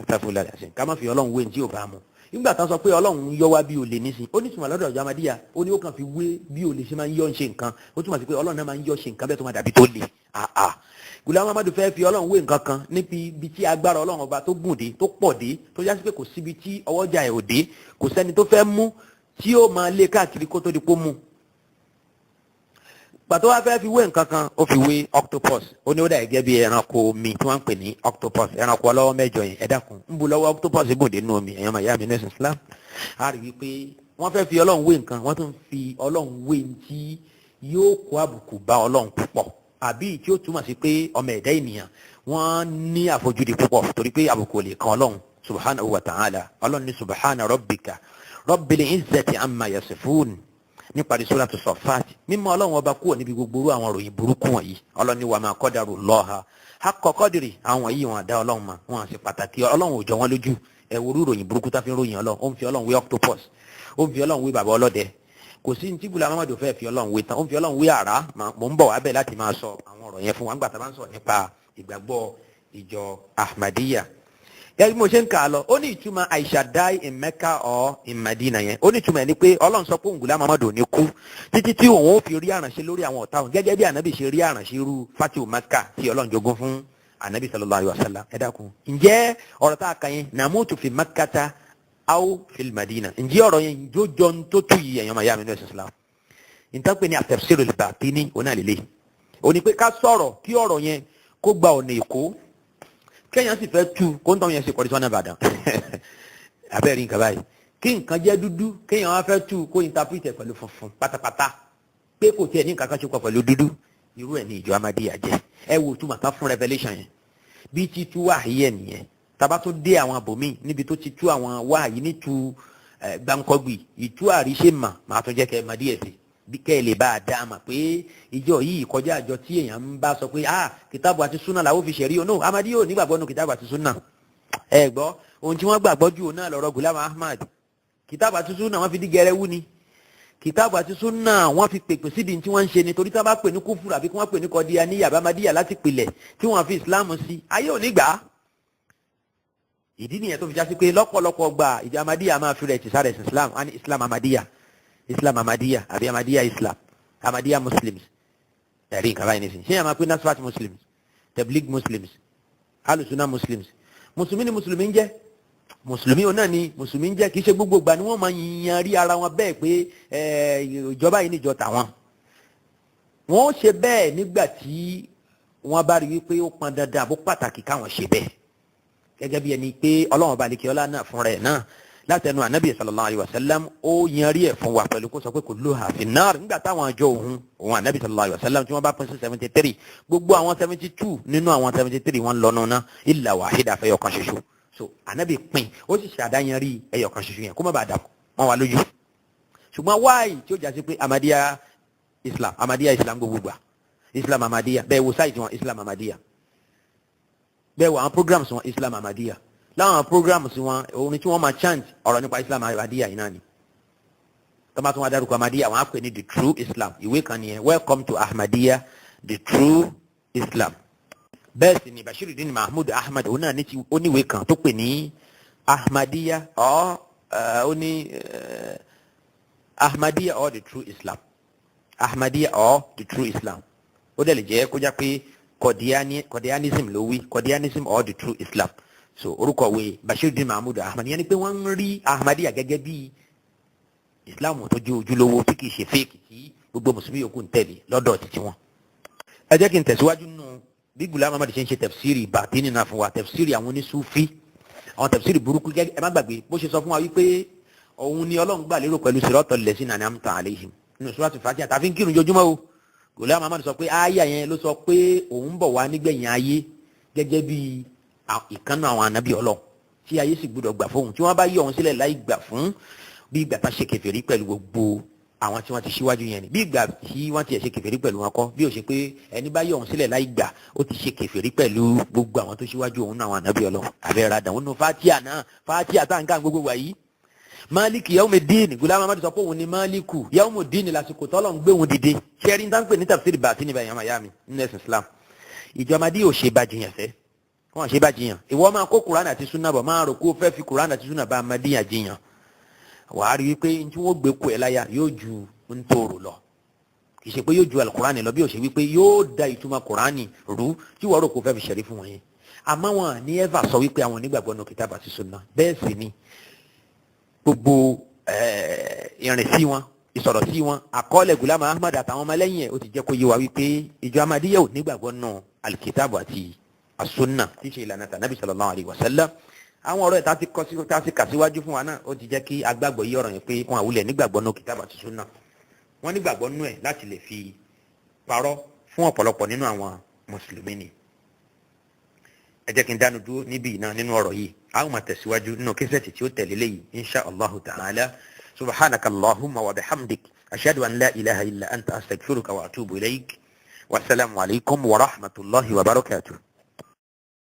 àtàfúlà àṣẹ ká má fi Ọlọ́run wé ní tí ò bá mu. Nígbà tán sọ pé Ọlọ́run yọ wá bí olè nísìn, ó ní ìtumọ̀ lọ́dọ̀ ọjọ́ Ahmadiyya. Ó ní ó kàn fi wé bí olè ṣe máa ń yọ ń ṣe nǹkan, ó túmọ̀ sí pé Ọlọ́run náà máa ń yọ ṣe nǹkan bẹ́ẹ̀ tó máa dàbí tó le. Àà, Ghulam Ahmadu fẹ́ fi Ọlọ́run wé nǹkan kan níbi ibi tí agbára Ọlọ́run ọba tó gùn dé, tó pọ̀ dé, tó já sí pé kò síbi tí ọwọ́jà ẹ̀ ò dé, kò sẹ́ni tó fẹ́ mú tí ó máa lé káàkiri kó tó di pó mú. Pàtó wá fẹ́ fi wé nǹkan kan, ó fi wé octopus. Ó ní ó dà gẹ́gẹ́ bí ẹranko omi tí wọ́n ń pè ní octopus, ẹranko ọlọ́wọ́ mẹ́jọ yẹn. Ẹ dákun, ń bu lọ́wọ́ octopus gùn dé nínú omi? Ẹ̀yàn màyá mi nẹ́sìn Islam, a rí wípé wọ́n fẹ́ fi Ọlọ́run wé nǹkan, wọ́n tún fi Ọlọ́run wé ní tí yóò kó àbùkù bá Ọlọ́run púpọ̀, àbí tí ó túmọ̀ sí pé ọmọ ẹ̀dá ènìyàn wọ́n ní àfojúdi púpọ̀, torí pé àbùkù ò lè kan Ọlọ́run subhanahu wa ta'ala. Ọlọ́run ní subhana rabbika rabbil izzati amma yasifun níparí suratu Safat. Mímọ́ Ọlọ́run ọba kúrò níbi gbogbo irú àwọn ròyìn burúkú wọ̀nyí. Ọlọ́run ní wa ma qadarullaha haqqa qadri. Àwọn yìí wọn àdá Ọlọ́run mọ̀, wọn àti pàtàkì Ọlọ́run ò jọ wọn lójú. Ẹ wo irú ròyìn burúkú tá fi ń ròyìn Ọlọ́run. Ó ń fi Ọlọ́run wé octopus, ó ń fi Ọlọ́run wé bàbá ọlọ́dẹ. Kò sí ní tí Ghulam Ahmadu fẹ́ fi Ọlọ́run wé tán, ó ń fi Ọlọ́run wé àrá. Mò ń bọ̀ wá bẹ́ẹ̀ láti máa sọ àwọn ọ̀rọ̀ yẹn fún wa nígbà tá a bá ń sọ̀rọ̀ nípa ìgbàgbọ́ ìjọ Ahmadiyya. Gẹ́gẹ́ bí mo ṣe ń kà á lọ, ó ní ìtumọ̀ "I shall die in Mecca or in Medina" yẹn, ó ní ìtumọ̀ ẹ̀ ni pé Ọlọ́run sọ pé òun Ghulam Ahmadu ò ní kú títí tí òun ó fi rí àránṣe lórí àwọn ọ̀tá òun, gẹ́gẹ́ bí ànábì ṣe rí àránṣe irú Fatihu Mecca tí Ọlọ́run jogún fún ànábì sallallahu alaihi wasallam. Ẹ dákun, ǹjẹ́ ọ̀rọ̀ tá a kà yẹn, namutu fi Makkata aw fil Madina, ǹjẹ́ ọ̀rọ̀ yẹn jó jọ ń tó tú yìí? Ẹ̀yàn máa yá mi ní ẹ̀sìn Islam, nǹkan pé ní at-tafsirul batini, òun náà lélẹ̀. Òní pé ká sọ̀rọ̀ kí ọ̀rọ̀ yẹn kó gba ọ̀nà Èkó, kéèyàn sì fẹ́ tu kó ń tọ́ yẹn sì kọ́ni sọ́nà Ìbàdàn. Abẹ́rẹ́ nǹkan báyìí, kí nǹkan jẹ́ dúdú, kéèyàn wá fẹ́ tu kó interpret ẹ̀ pẹ̀lú funfun pátápátá, pé kò tiẹ̀ ní nǹkan kan ṣe pọ̀ pẹ̀lú dúdú. Irú ẹ̀ ní ìjọ Ahmadiyya jẹ́. Ẹ wo túmọ̀ tán fún revelation yẹn, bí títú wáhìí ẹ̀ nìyẹn. Tábà tó dé àwọn àbòmí níbi tó ti tú àwọn wáhìí ní tu gbàǹkọ́gbì ìtú àríṣe mà, máa tún jẹ́ kẹ́ ẹ máa díẹ̀ sí bí kẹ́ ẹ lè bá a dá a mà pé ìjọ yìí kọjá àjọ tí èèyàn ń bá sọ pé ah, kìtàbù àti súnà làwọn fi ṣẹ̀rí o. No, Ahmadiyya ò nígbàgbọ́ nù kìtàbù àti súnà. Ẹ gbọ́, ohun tí wọ́n gbàgbọ́ jù náà lọ́rọ̀ Ghulam Ahmad. Kìtàbù àti súnà wọ́n fi dí gẹrẹ́wú ni. Kìtàbù àti súnà wọ́n fi pèpè sídìí tí wọ́n ń ṣe ni, torí tí wọ́n bá pè ní kúfùrù àbí kí wọ́n pè ní kọ́díyà ní yàbá Ahmadiyya láti pilẹ̀ tí wọ́n fi Islam sí, ayé ò ní gbà á. Ìdí nìyẹn tó fi já sí pé lọ́pọ̀lọpọ̀ gbà, ìjọ Ahmadiyya máa fi rẹ̀ tì sára ẹ̀sìn Islam á ní Islam Ahmadiyya, Islam Ahmadiyya àbí Ahmadiyya Islam, Ahmadiyya Muslims. Ẹ̀rí nǹkan báyìí nísìnyí, ṣé yàrá máa pé Nasfat Muslims, Tabligh Muslims, Alusuna Muslims? Mùsùlùmí ni mùsùlùmí ń jẹ́, mùsùlùmí òun náà ni mùsùlùmí ń jẹ́. Kì í ṣe gbogbo ìgbà ni wọ́n máa yan rí ara wọn bẹ́ẹ̀ pé ìjọba yìí níjọ tàwọn. Wọ́n ó ṣe bẹ́ẹ̀ nígbà tí wọ́n bá rí wípé ó pọn dandan àbó pàtàkì káwọn ṣe bẹ́ẹ̀, gẹ́gẹ́ bí ẹni pé Ọlọ́run ọba àlekè ọlá náà fúnra ẹ̀ náà látẹnu anabi sallallahu alayhi wa sallam, ó yanrí ẹ̀ fún wa pẹ̀lú kó sọ pé kulluha finnar. Nígbà táwọn àjọ òun anabi sallallahu alayhi wa sallam tí wọ́n bá pín sí 73, gbogbo àwọn 72 nínú àwọn 73 wọ́n lọ́nu ná, illa wahida, fẹ́ yọkan ṣoṣo. So anabi pín, ó sì ṣàdáyanrí ẹyọkan ṣoṣo yẹn kó má bàa dàpọ̀ wọ́n wà lójú. Ṣùgbọ́n wáyé tí ó já sí pé Ahmadiyya Islam, Ahmadiyya Islam, gbogbo gbà Islam Ahmadiyya bẹ́ẹ̀, wo site wọn, Islam Ahmadiyya bẹ́ẹ̀, wo àwọn programs wọn, Islam Ahmadiyya. Láwọn programs wọn, orin tí wọ́n máa chant, ọ̀rọ̀ nípa Islam Ahmadiyya yìí náà ni. Tọ́ba tún wá dárúkọ Ahmadiyya, wọ́n á pè ní the true Islam. Ìwé kan nìyẹn, "Welcome to Ahmadiyya, the true Islam". Bẹ́ẹ̀ sì ni Bashiruddin Mahmud Ahmad, òun náà ní ti oníwèé kan tó pè ní Ahmadiyya or ó ní Ahmadiyya or the true Islam, Ahmadiyya or the true Islam. Ó dẹ̀ lè jẹ́ kó já pé Qadianism ló wí, Qadianism or the true Islam. So orúkọ ìwé Bashiruddin Mahmud Ahmad yẹn ni pé wọ́n ń rí Ahmadiyya gẹ́gẹ́ bí Islam tó jẹ́ ojúlówó tí kìí ṣe fake tí gbogbo mùsùlùmí yòókù ń tẹ̀lé lọ́dọ̀ títí wọn. Ẹ jẹ́ kí n tẹ̀síwájú nínú bí Ghulam Ahmad ṣe ń ṣe tafsiri bàtínì náà fún wa, tafsiri àwọn onísúfí, àwọn tafsiri burúkú. Gẹ́gẹ́, ẹ má gbàgbé bó ṣe sọ fún wa wípé òun ni Ọlọ́run gbà lérò pẹ̀lú siratal lazina an'amta alayhim nínú suratu Fatiha tàbí ń kírun jojúmọ́ o. Ghulam Ahmad sọ pé ááyà yẹn ló sọ pé òun bọ̀ wá nígbẹ̀yìn ayé gẹ́gẹ́ bí ìkànnì àwọn ànábì Ọlọ́run tí ayé sì gbọ́dọ̀ gbà fóun, tí wọ́n bá yọ òun sílẹ̀ láì gbà fún, bí ìgbà tá ṣe kèfèrí pẹ̀lú gbogbo àwọn tí wọ́n ti ṣíwájú yẹn ni, bí ìgbà tí wọ́n ti ṣe kèfèrí pẹ̀lú wọn kọ́, bí ó ṣe pé ẹni bá yọ òun sílẹ̀ láì gbà, ó ti ṣe kèfèrí pẹ̀lú gbogbo àwọn tó ṣíwájú òun náà, àwọn ànábì Ọlọ́run. Àbẹ̀rẹ̀ àdàwọn nù Fatiha náà, Fatiha tá à ń ká gbogbo wa yìí. Máàlìkì yawmi díìnì, Gulam Ahmad sọ pé òun ni máàlìkù yawmi díìnì lásìkò tọ́lọ̀ ń gbé òun dìde. Ṣẹ́rí ń pè ní tafsir bàtí níbẹ̀ yàmà yá mi nínú ẹ̀sìn Islam. Ìjọ Ahmadiyya ò ṣe bá jiyàn fẹ́, wọ́n ṣe bá jiyàn. Ìwọ máa kó Kùránì àti súnà bọ̀, máa rò kó fẹ́ fi Kùránì àti súnà bá Ahmadiyya jiyàn, wàá rí wípé tí wọ́n gbé kú ẹ̀ láyà yóò ju ntòrò lọ. Kì í ṣe pé yóò ju alukurani lọ, bí ó ṣe wípé yóò da ìtumọ̀ kurani rú tí wọ́n rò kó fẹ́ fi ṣẹ̀rí fún wọn yẹn. Àmọ́ wọn ní ẹ́fà sọ wípé àwọn onígbàgbọ́ nù kìtàbà àti sunna. Bẹ́ẹ̀ sì ni gbogbo ìrìnsí wọn, ìsọ̀rọ̀ sí wọn, àkọọ́lẹ̀ Gulam Ahmad àtàwọn ọmọlẹ́yìn ẹ̀ ó ti jẹ́ kó yé wa wípé ìjọ Ahmadiyya ò nígbàgbọ́ nù alikitabu àti asunna tí í ṣe ìlànà tànàbí sallallahu alaihi wasallam. Àwọn ọ̀rọ̀ ẹ̀ tá ti kà síwájú fún wa náà, ó ti jẹ́ kí agbàgbọ́ yí ọ̀rọ̀ yẹn pé wọn àwùlẹ̀ nígbàgbọ́ nù kìtàbù àti sunna. Wọ́n nígbàgbọ́ nú ẹ̀ láti lè fi parọ́ fún ọ̀pọ̀lọpọ̀ nínú àwọn mùsùlùmí ni. Ẹ jẹ́ kí n dánu dúró níbí iná nínú ọ̀rọ̀ yìí. A ó máa tẹ̀síwájú nínú kíṣẹ́ẹ̀tì tí ó tẹ̀lé léyìí, insha allahu ta'ala. Subhanaka allahumma wa bihamdik, ashhadu an la ilaha illa anta, astaghfiruka wa atubu ilayk. Wasalaamu alaykum wa rahmatulahi wa barakatuh.